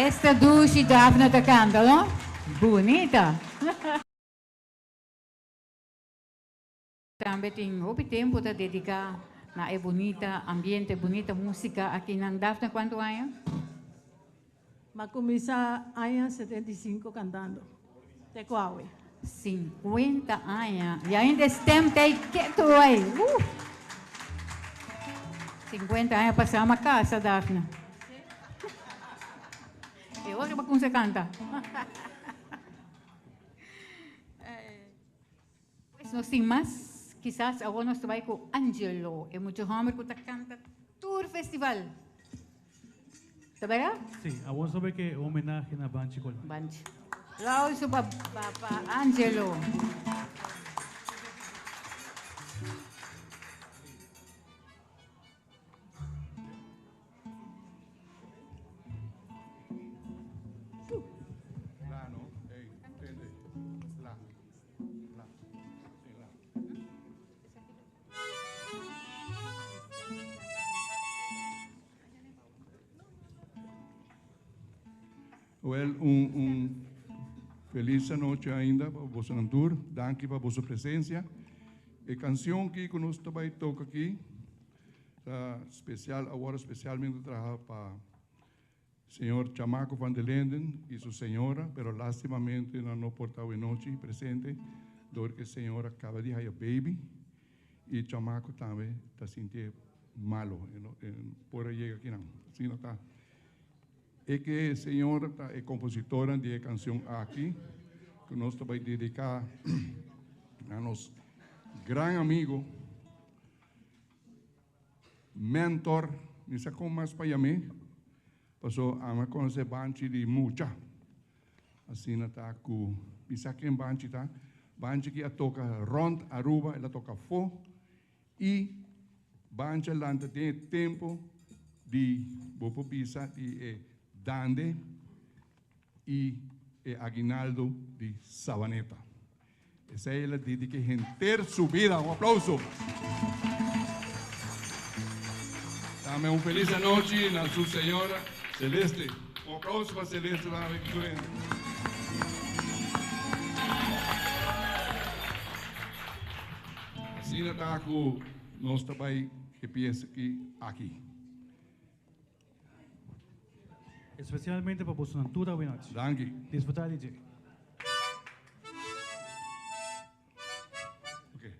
Esta dushi Daphne ta canta, no? Bunita. Tambe tin hopi tempo ta dedica na e bunita ambiente, bunita musica aki nan. Daphne, cuanto aña? M'a cuminsa aña 75 cantando. Te cu awe. 50 aña. Y ainda stem ta keto ey. 50 aña pasa m'a casa, Daphne. Y awor bo cuminsa canta. Pues no sin mas, kisas awor nos bay cu Angelo, e mucha homber cu ta canta tur festival. Ta berdad? Si, awor nos bay cu homenahe na Banchi Colman. Banchi. Aplauso pa pa Angelo. La, no? Ey, tende. La. La. Si, la. Wel, un feliz anochi ainda pa boso tur. Danki pa boso presencia. E cancion cu nos ta bay toca aki ta special, awor specialmente traha pa señor Chamaco van der Linden y su señora, pero lastimamente no por ta anochi presente, door cu e señora a caba di haya baby y Chamaco tambe ta sinti malo, no por yega aki no. Asina ta. E cu e señora ta e compositor di e cancion aki, cu nos ta bay dedica na nos gran amigo, mentor, ni sa con mas pa yam'e, paso ami a conoce Banchi di mucha. Asina ta cu mi sa ken Banchi ta. Banchi ki a toca rond Aruba, el a toca afo y Banchi a lanta den e tempo di, bo por bisa, di e Dande y e Aguinaldo di Savaneta. Esey el a dedica henter su bida. Un aplauso. Dame un feliz anochi na su señora Celeste. Un aplauso pa Celeste tambe. Asina ta cu nos ta bay e pieza aki. Especialmente pa boso tur anochi. Danki. Disfruta DJ. Okay.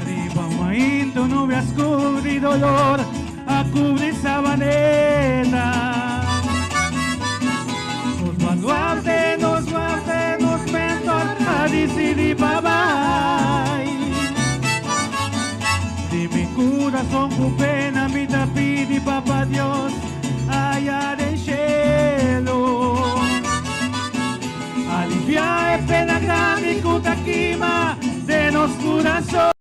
Riba momento no a cubrir dolor, a cubrir Sabaneta. Nos baluarte, nos guarde, nos mentor, a decidir bye bye. Di mi corazón cu pena, mi ta pidi Papa Dios, aya den cielo. Alivia e pena grandi cu ta kima den nos curason.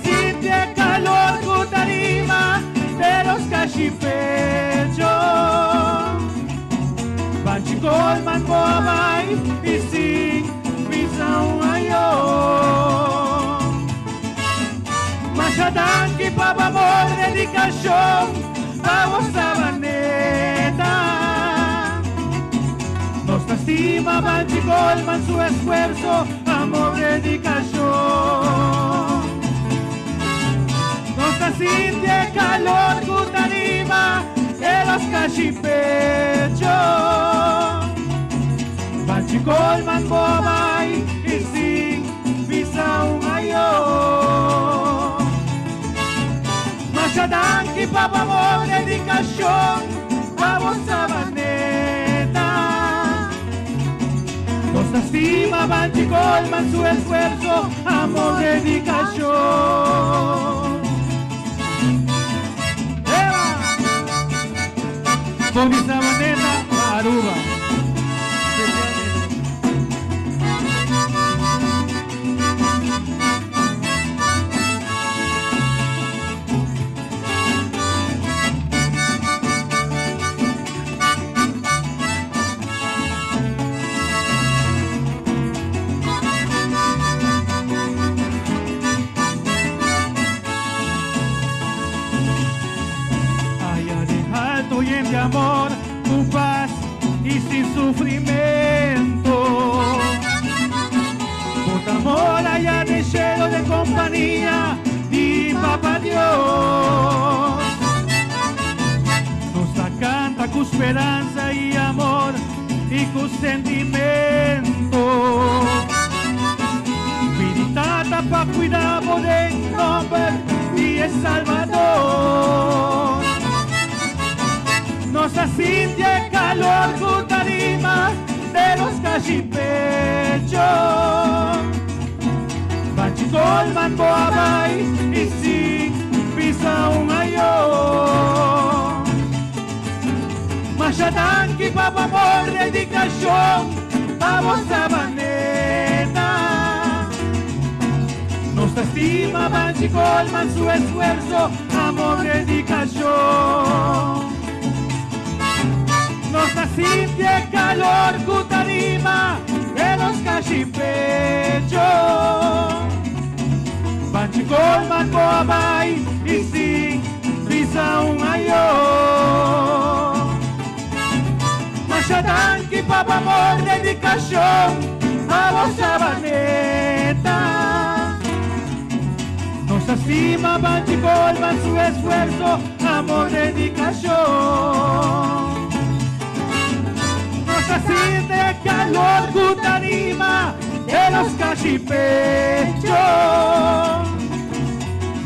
Sinti calor cu ta rima den nos cashi pecho. Banchi Colman bo a bay y sin bisa un ayo. Masha danki pa amor, dedicacion, pa Sabaneta. Nos stima Banchi Colman su esfuerzo, amor, dedicacion. Nos sinti calor cu ta rima den nos cashi pecho. Banchi Colman bo a bay y sin bisa un ayo. Masha danki pa amor, dedicacion, pa Sabaneta. Nos stima Banchi Colman su esfuerso, amor, dedicacion. Eva! For di Sabaneta pa Aruba. Allá de alto y en de amor, tu paz y sin sufrimiento. Por amor allá de cielo de compañía y papá Dios. Nos canta con esperanza y amor y con sentimiento. Piritata pa cuidar de nombre y el Salvador. Nos asiente calor con tarima de los cachipechos. Banchi Colman boabay y sin pisa un ayo. Mashatanki papa por dedicación, vamos a baneta. Nos estima Banchi Colman su esfuerzo, amor, dedicación. Nos asiente calor, cutarima de los cachipechos. Banchi Colman boabay y sin pisa un ayo. Mashatanki papa amor, dedicación, vamos a baneta. Nos estima Banchi Colman su esfuerzo, amor, dedicación. Nos asiente calor, cutarima de los cachipechos.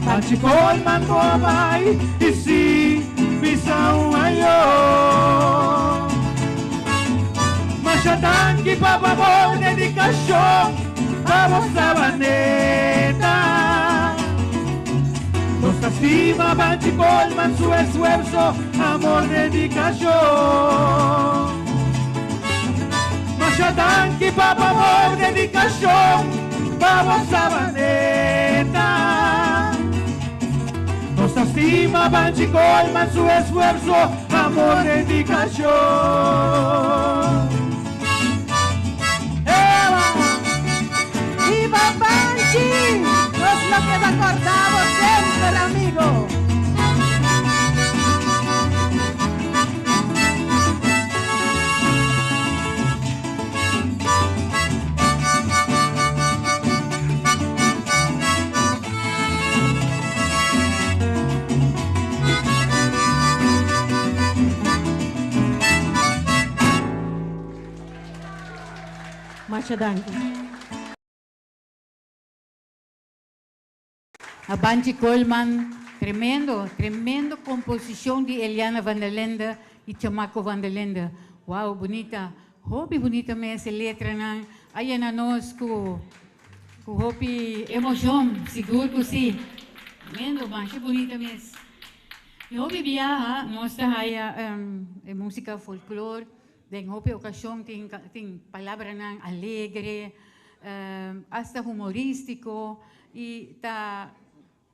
Banchi Colman boabay y si pisa un ayo. Mashatanki papa amor, dedicación, vamos a baneta. Nos estima Banchi Colman su esfuerzo, amor, dedicación. Mashatanki papa amor, dedicación, vamos a baneta. Nos estima Banchi Colman su esfuerzo, amor, dedicación. ¡Eva! ¡Viva Banchi! Nos lo que acordamos siempre, amigo. Masha danki. A Banchi Colman, tremendo, tremendo composicion di Eliana van der Lende y Chamaco van der Lende. Wow, bunita. Hopi bunita mes e letranan. A yena nos cu cu hopi emocion, sigur cu si. Tremendo, masha bunita mes. Y hopi biaha nos ta haya e musica folklore Den hopi okashon tin tin palabranan alegre, asta humorístiko i ta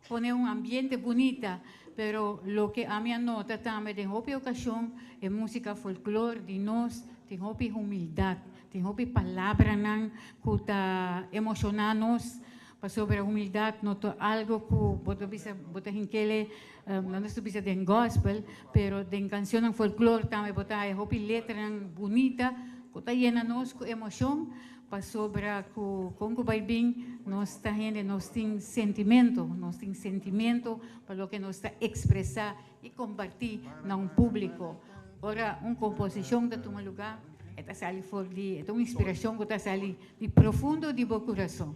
pone un ambiente bunita. Pero loke ami a nota tambe den hopi okashon e músika folklor di nos tin hopi humildat, tin hopi palabranan ku ta emoshoná nos Pasobra humildad no ta algo cu bo ta bisa, bo ta hinkele, no nos ta bisa den gospel, pero den cancionnan folklor tambe bo ta haya hopi letranan bunita cu ta yena nos cu emocion, pasobra cu con cu bay bin nos ta hende, nos tin sentimento, nos tin sentimento pa loke nos ta expresa y comparti na un publico. Ora un composicion ta tuma lugar, e ta sali for di, e ta un inspiracion cu ta sali di profundo di bo curason,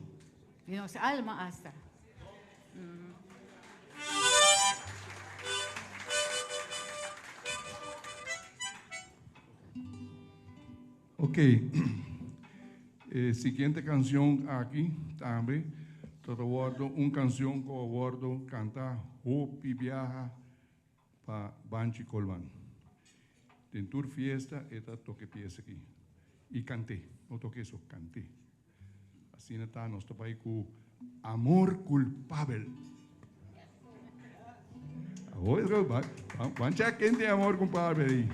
di nos alma hasta. Ok. E siguiente canción aki tambe ta wordo un canción cu a wordo canta hopi biaha pa Banchi Colman. Den tur fiesta e ta toca e pieza aki. Y cant'e, no toca eso, cant'e. Asina ta nos ta bay cu Amor Culpabel. Awor ban check ken tin amor culpabel ey.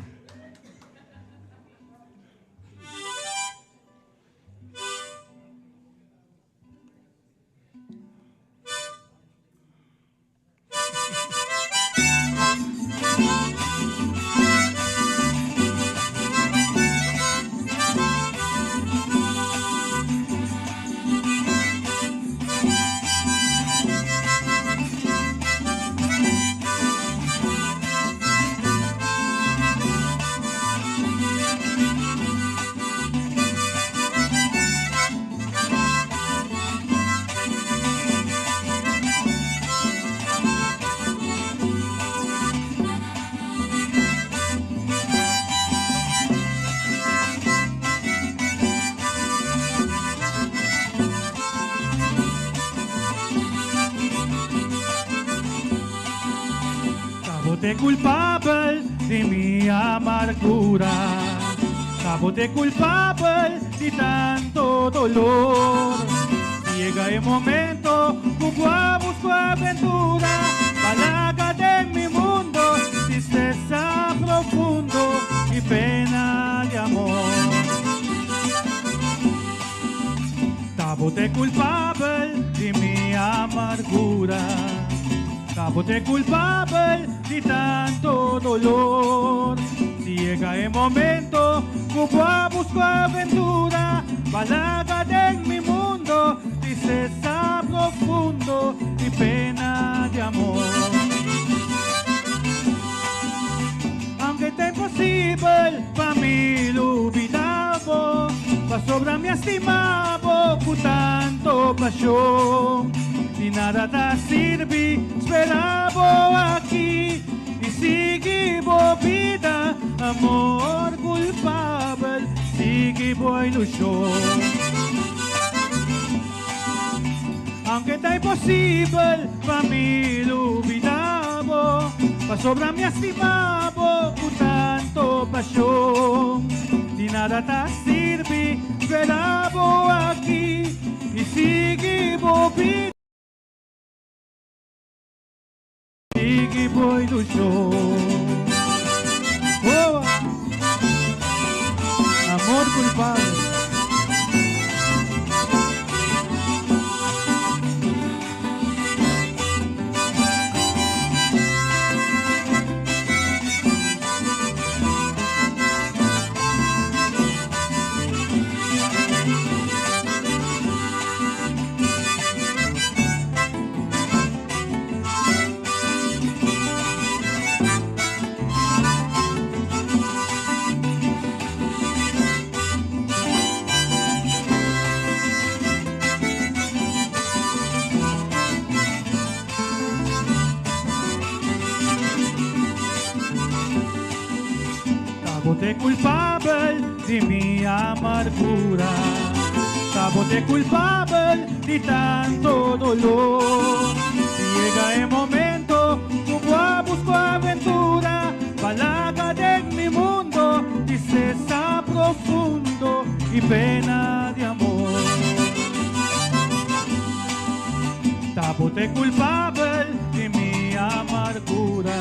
Bo t'e culpabel di mi amargura, ta bo t'e culpabel di tanto dolor. Si yega e momento cu bo a busca aventura, balaga den mi mundo tristeza profundo y pena di amor. Ta bo t'e culpabel di mi amargura, ta bo t'e culpabel di tanto dolor. Si yega e momento cu bo a busca aventura, balaga den mi mundo tristeza profundo y pena di amor. Aunke ta imposibel pa mi lubida bo, pasobra mi a stima bo cu tanto pasion. Di nada ta sirbi spera bo aki y sigui bo bida, amor culpabel, sigui bo ilusion. Aunke ta imposibel pa mi lubida bo, pasobra mi a stima bo cu tanto pasion. Di nada ta sirbi spera bo aki y sigui bo bida, sigui bo ilusion. Oh, amor culpabel. Ta bo t'e culpabel di mi amargura, ta bo t'e culpabel di tanto dolor. Si yega e momento cu bo a busca aventura, balaga den mi mundo tristeza profundo y pena di amor. Ta bo t'e culpabel di mi amargura,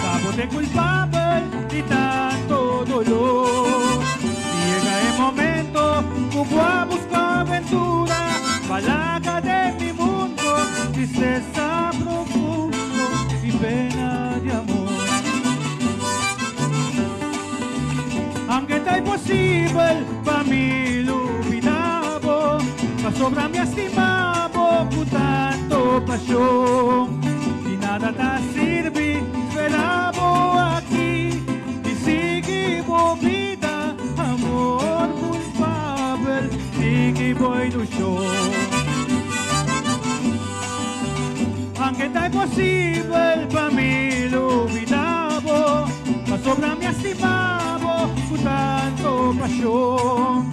ta bo t'e culpabel di tanto dolor. Si yega e momento cu bo a busca aventura, balaga den mi mundo tristeza profundo y pena di amor. Aunke ta imposibel pa mi lubida bo, pasobra mi a stima bo cu tanto pasion. Di nada ta sirbi spera bo aki y sigui bo bida, amor culpabel, sigui bo ilusion. Aunke ta imposibel pa mi lubida bo, pasobra mi a stima bo cu tanto pasion.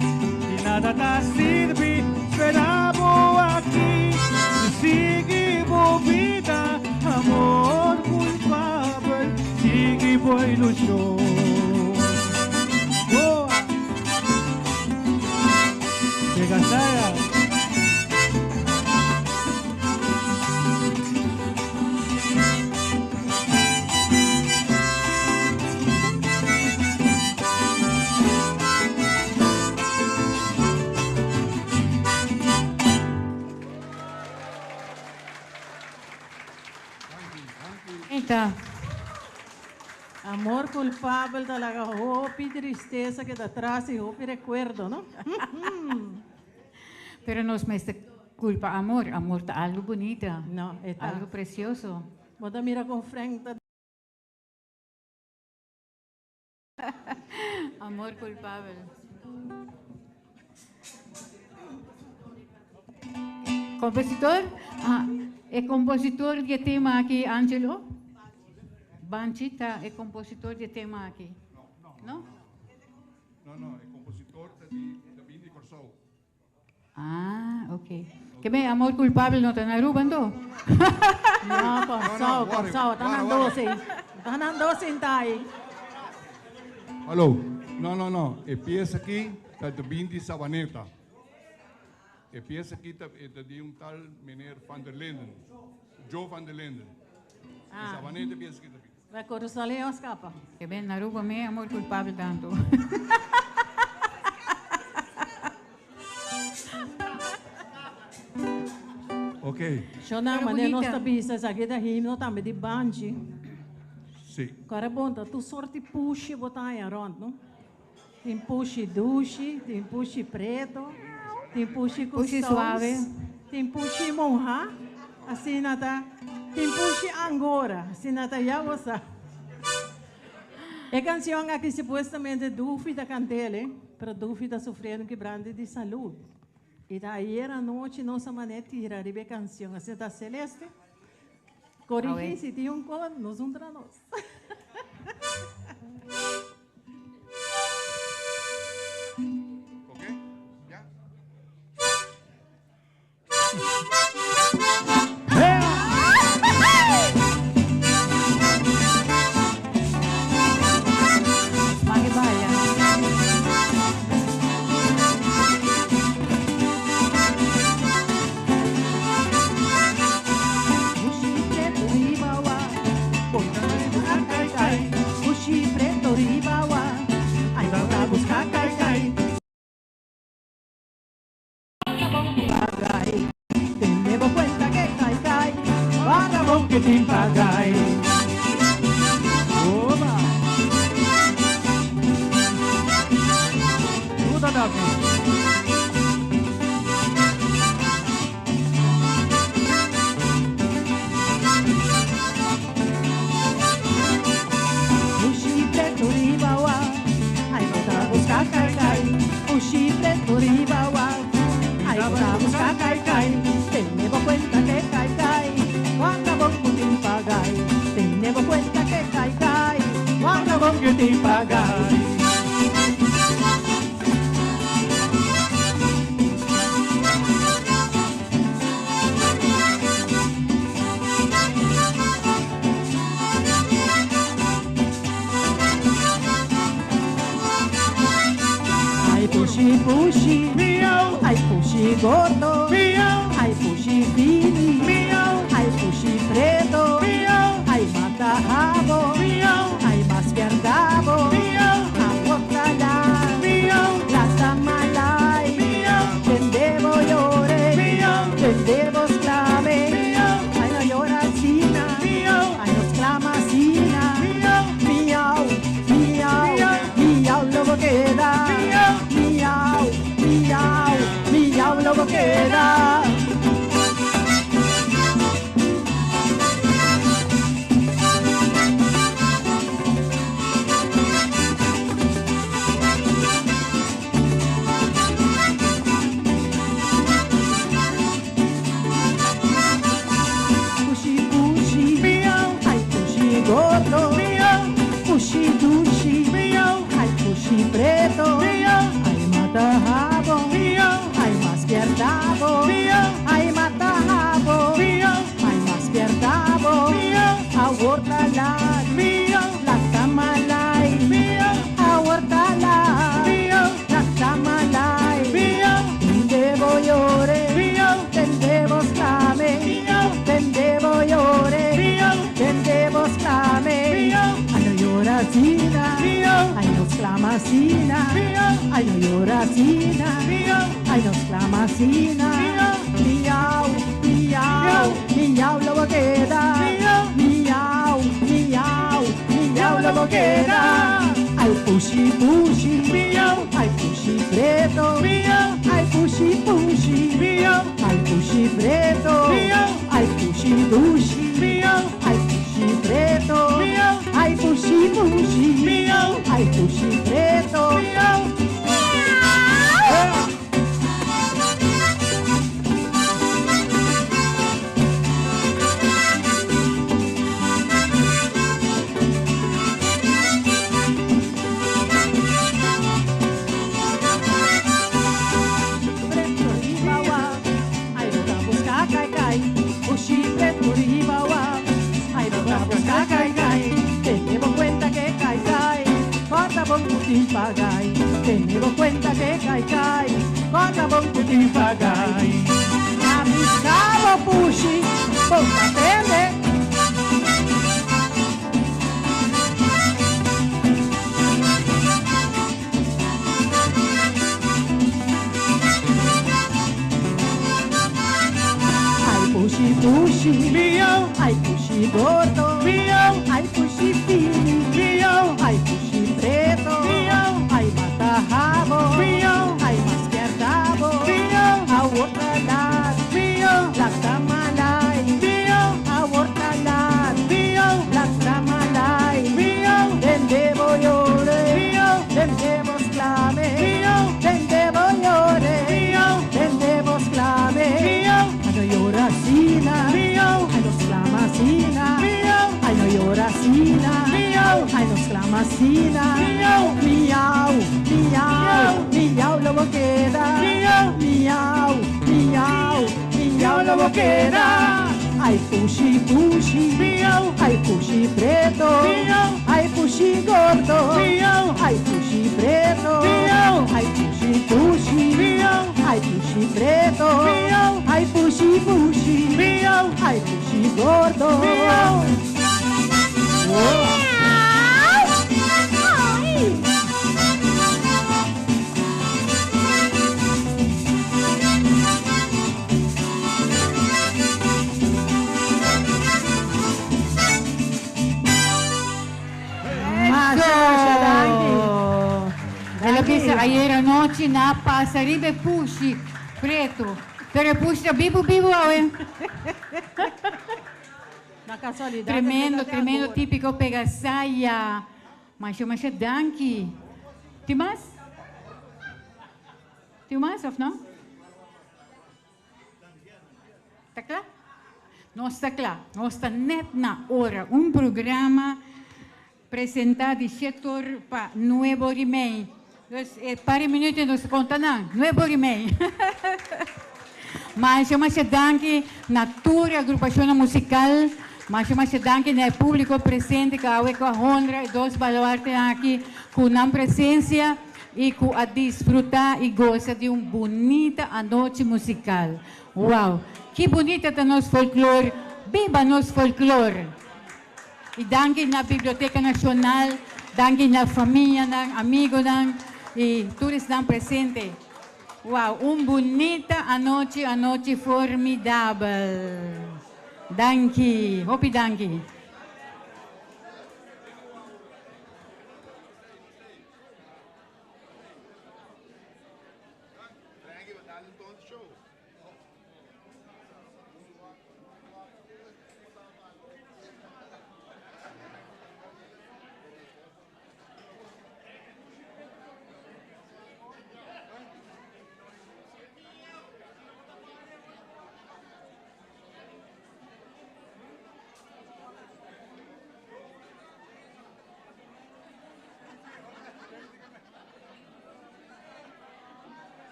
Di nada nada ta sirbi spera bo aki Sigui bo bida amor culpabel Sigui bo ilusion Boa! Pegasaya! Eta. Amor culpabel ta laga hopi tristesa keda atras y hopi recuerdo, no? Pero nos mester culpa amor. Amor ta algo bunita. No, e ta. Algo precioso. Bo ta mira con Frank ta. Amor culpabel. Compositor? Ah, e compositor di e tema aki, Angelo? Banchi ta e compositor di e tema aki. No? No, no, e compositor ta di ta bin di Kòrsou. Ah, ok. Ke ben amor culpabel no ta na Aruba anto? No, Kòrsou, Kòrsou, ta nan dos ei. Ta nan dos sintá ei. Hallo, no, no, no, e piesa aki ta ta bin di Sabaneta. E piesa aki ta e ta di un tal meneer Van der Linden, Joe van der Linden. Di Sabaneta e piesa aki ta bin. Ba Kòrsou lei a skapa. Ke ben na Aruba me amor culpabel tanto. Ok. Shona, Pero manera nos bunita. ta bisa, esaki ta himno tambe di Banchi. Sí. Kòrda bon, ta tur sorti pushi bo ta haña rònt, no? Tin pushi dushi, tin pushi preto, tin pushi ku Pushi sous, suave. tin pushi monhá, asina ta, tin pushi angora, asina ta, ya bo sa. E kanshon aki supuestamente Dufi ta kant'el, eh, pero Dufi ta sufriendo un kibrante di salud. I ta ayer anochi nos a man'é tira riba e kanshon, asina ta Celeste. Korigí si tin un kon, nos un tra nos. Mari baila. Ay pushi pushi, miau. Ay pushi gordo, miau. Ay pushi fini, miau. Ay pushi preto, miau. Ay mata jabo, miau. Ay mas piardabo, miau. Aguacala, miau. La tamalay, miau. Tendebo llore, miau. Tendebo clame, miau. Ay no llora sina, miau. Ay nos clama sina, miau. Miau, miau, miau, lobo queda, miau. Miau, miau, miau, lobo queda. asina, ay no yora asina, ay no sklama asina. Miau, miau, miau lo bo keda. Miau, miau, miau lo bo keda. Ay pushi pushi, ay pushi preto, ay pushi pushi, ay pushi preto, ay pushi dushi, ay pushi preto, ay pushi pushi, ay pushi preto. Preto riba awa, ay bo ta buska kai kai. Pushi preto riba awa, ay bo ta buska kai kai. Tene bo kuenta ke kai kai, kòrda bon ku tin pagai. Tene bo kuenta ke kai kai, kòrda bon ku tin pagai. A bisa bo pushi, bo ta tende. Ay pushi pushi, miau. Ay pushi gordo, miau. Ay pushi fini, miau. Ay pushi preto, miau. Ay mata jabo, miau. Ay maspiartabo, miau. Abortalat, miau. Lactamalay, miau. Abortalat, miau. Lactamalay, miau. Dende boyore, miau. Dende vos clame, miau. Dende boyore, miau. Dende vos clame, miau. Ay no llora asina, miau. Ay no clama asina, miau. Ay no llora asina, miau. Ay no clama asina, miau. Miau, miau, miau lo bo keda, miau, miau, miau, miau lo bo keda. Ay pushi pushi, miau. Ay pushi preto, miau. Ay pushi gordo, miau. Ay pushi preto, miau. Ay pushi pushi, miau. Ay pushi preto, miau. Ay pushi pushi, miau. Ay pushi gordo, miau. Eso! El a bisa ayera nochi na pasa riba e pushi preto. Pero e pushi ta bibu bibu awe. Na casualidad. Tremendo, tremendo típico Pegasaya. Masha masha danki. Tin mas? Tin mas of no? Ta kla? Nos ta kla. Nos ta net na ora. Un programa presenta di Shetor pa nuebe ora y mei. Dus e par di minuut nos ta conta nan. Nuebe ora y mei. Masha masha danki na tur e agrupacionnan musical. Masha masha danki na e publico presente cu awe cu a honra e dos baluartenan aki cu nan presencia y cu a disfruta y goza di un bunita anochi musical. Wow! Ki bunita ta nos folklor! Biba nos folklor! Y danki na Biblioteca Nacional, danki na famianan, amigonan y tur esnan presente. Wow! Un bunita anochi, anochi formidabel! Danki! Hopi danki!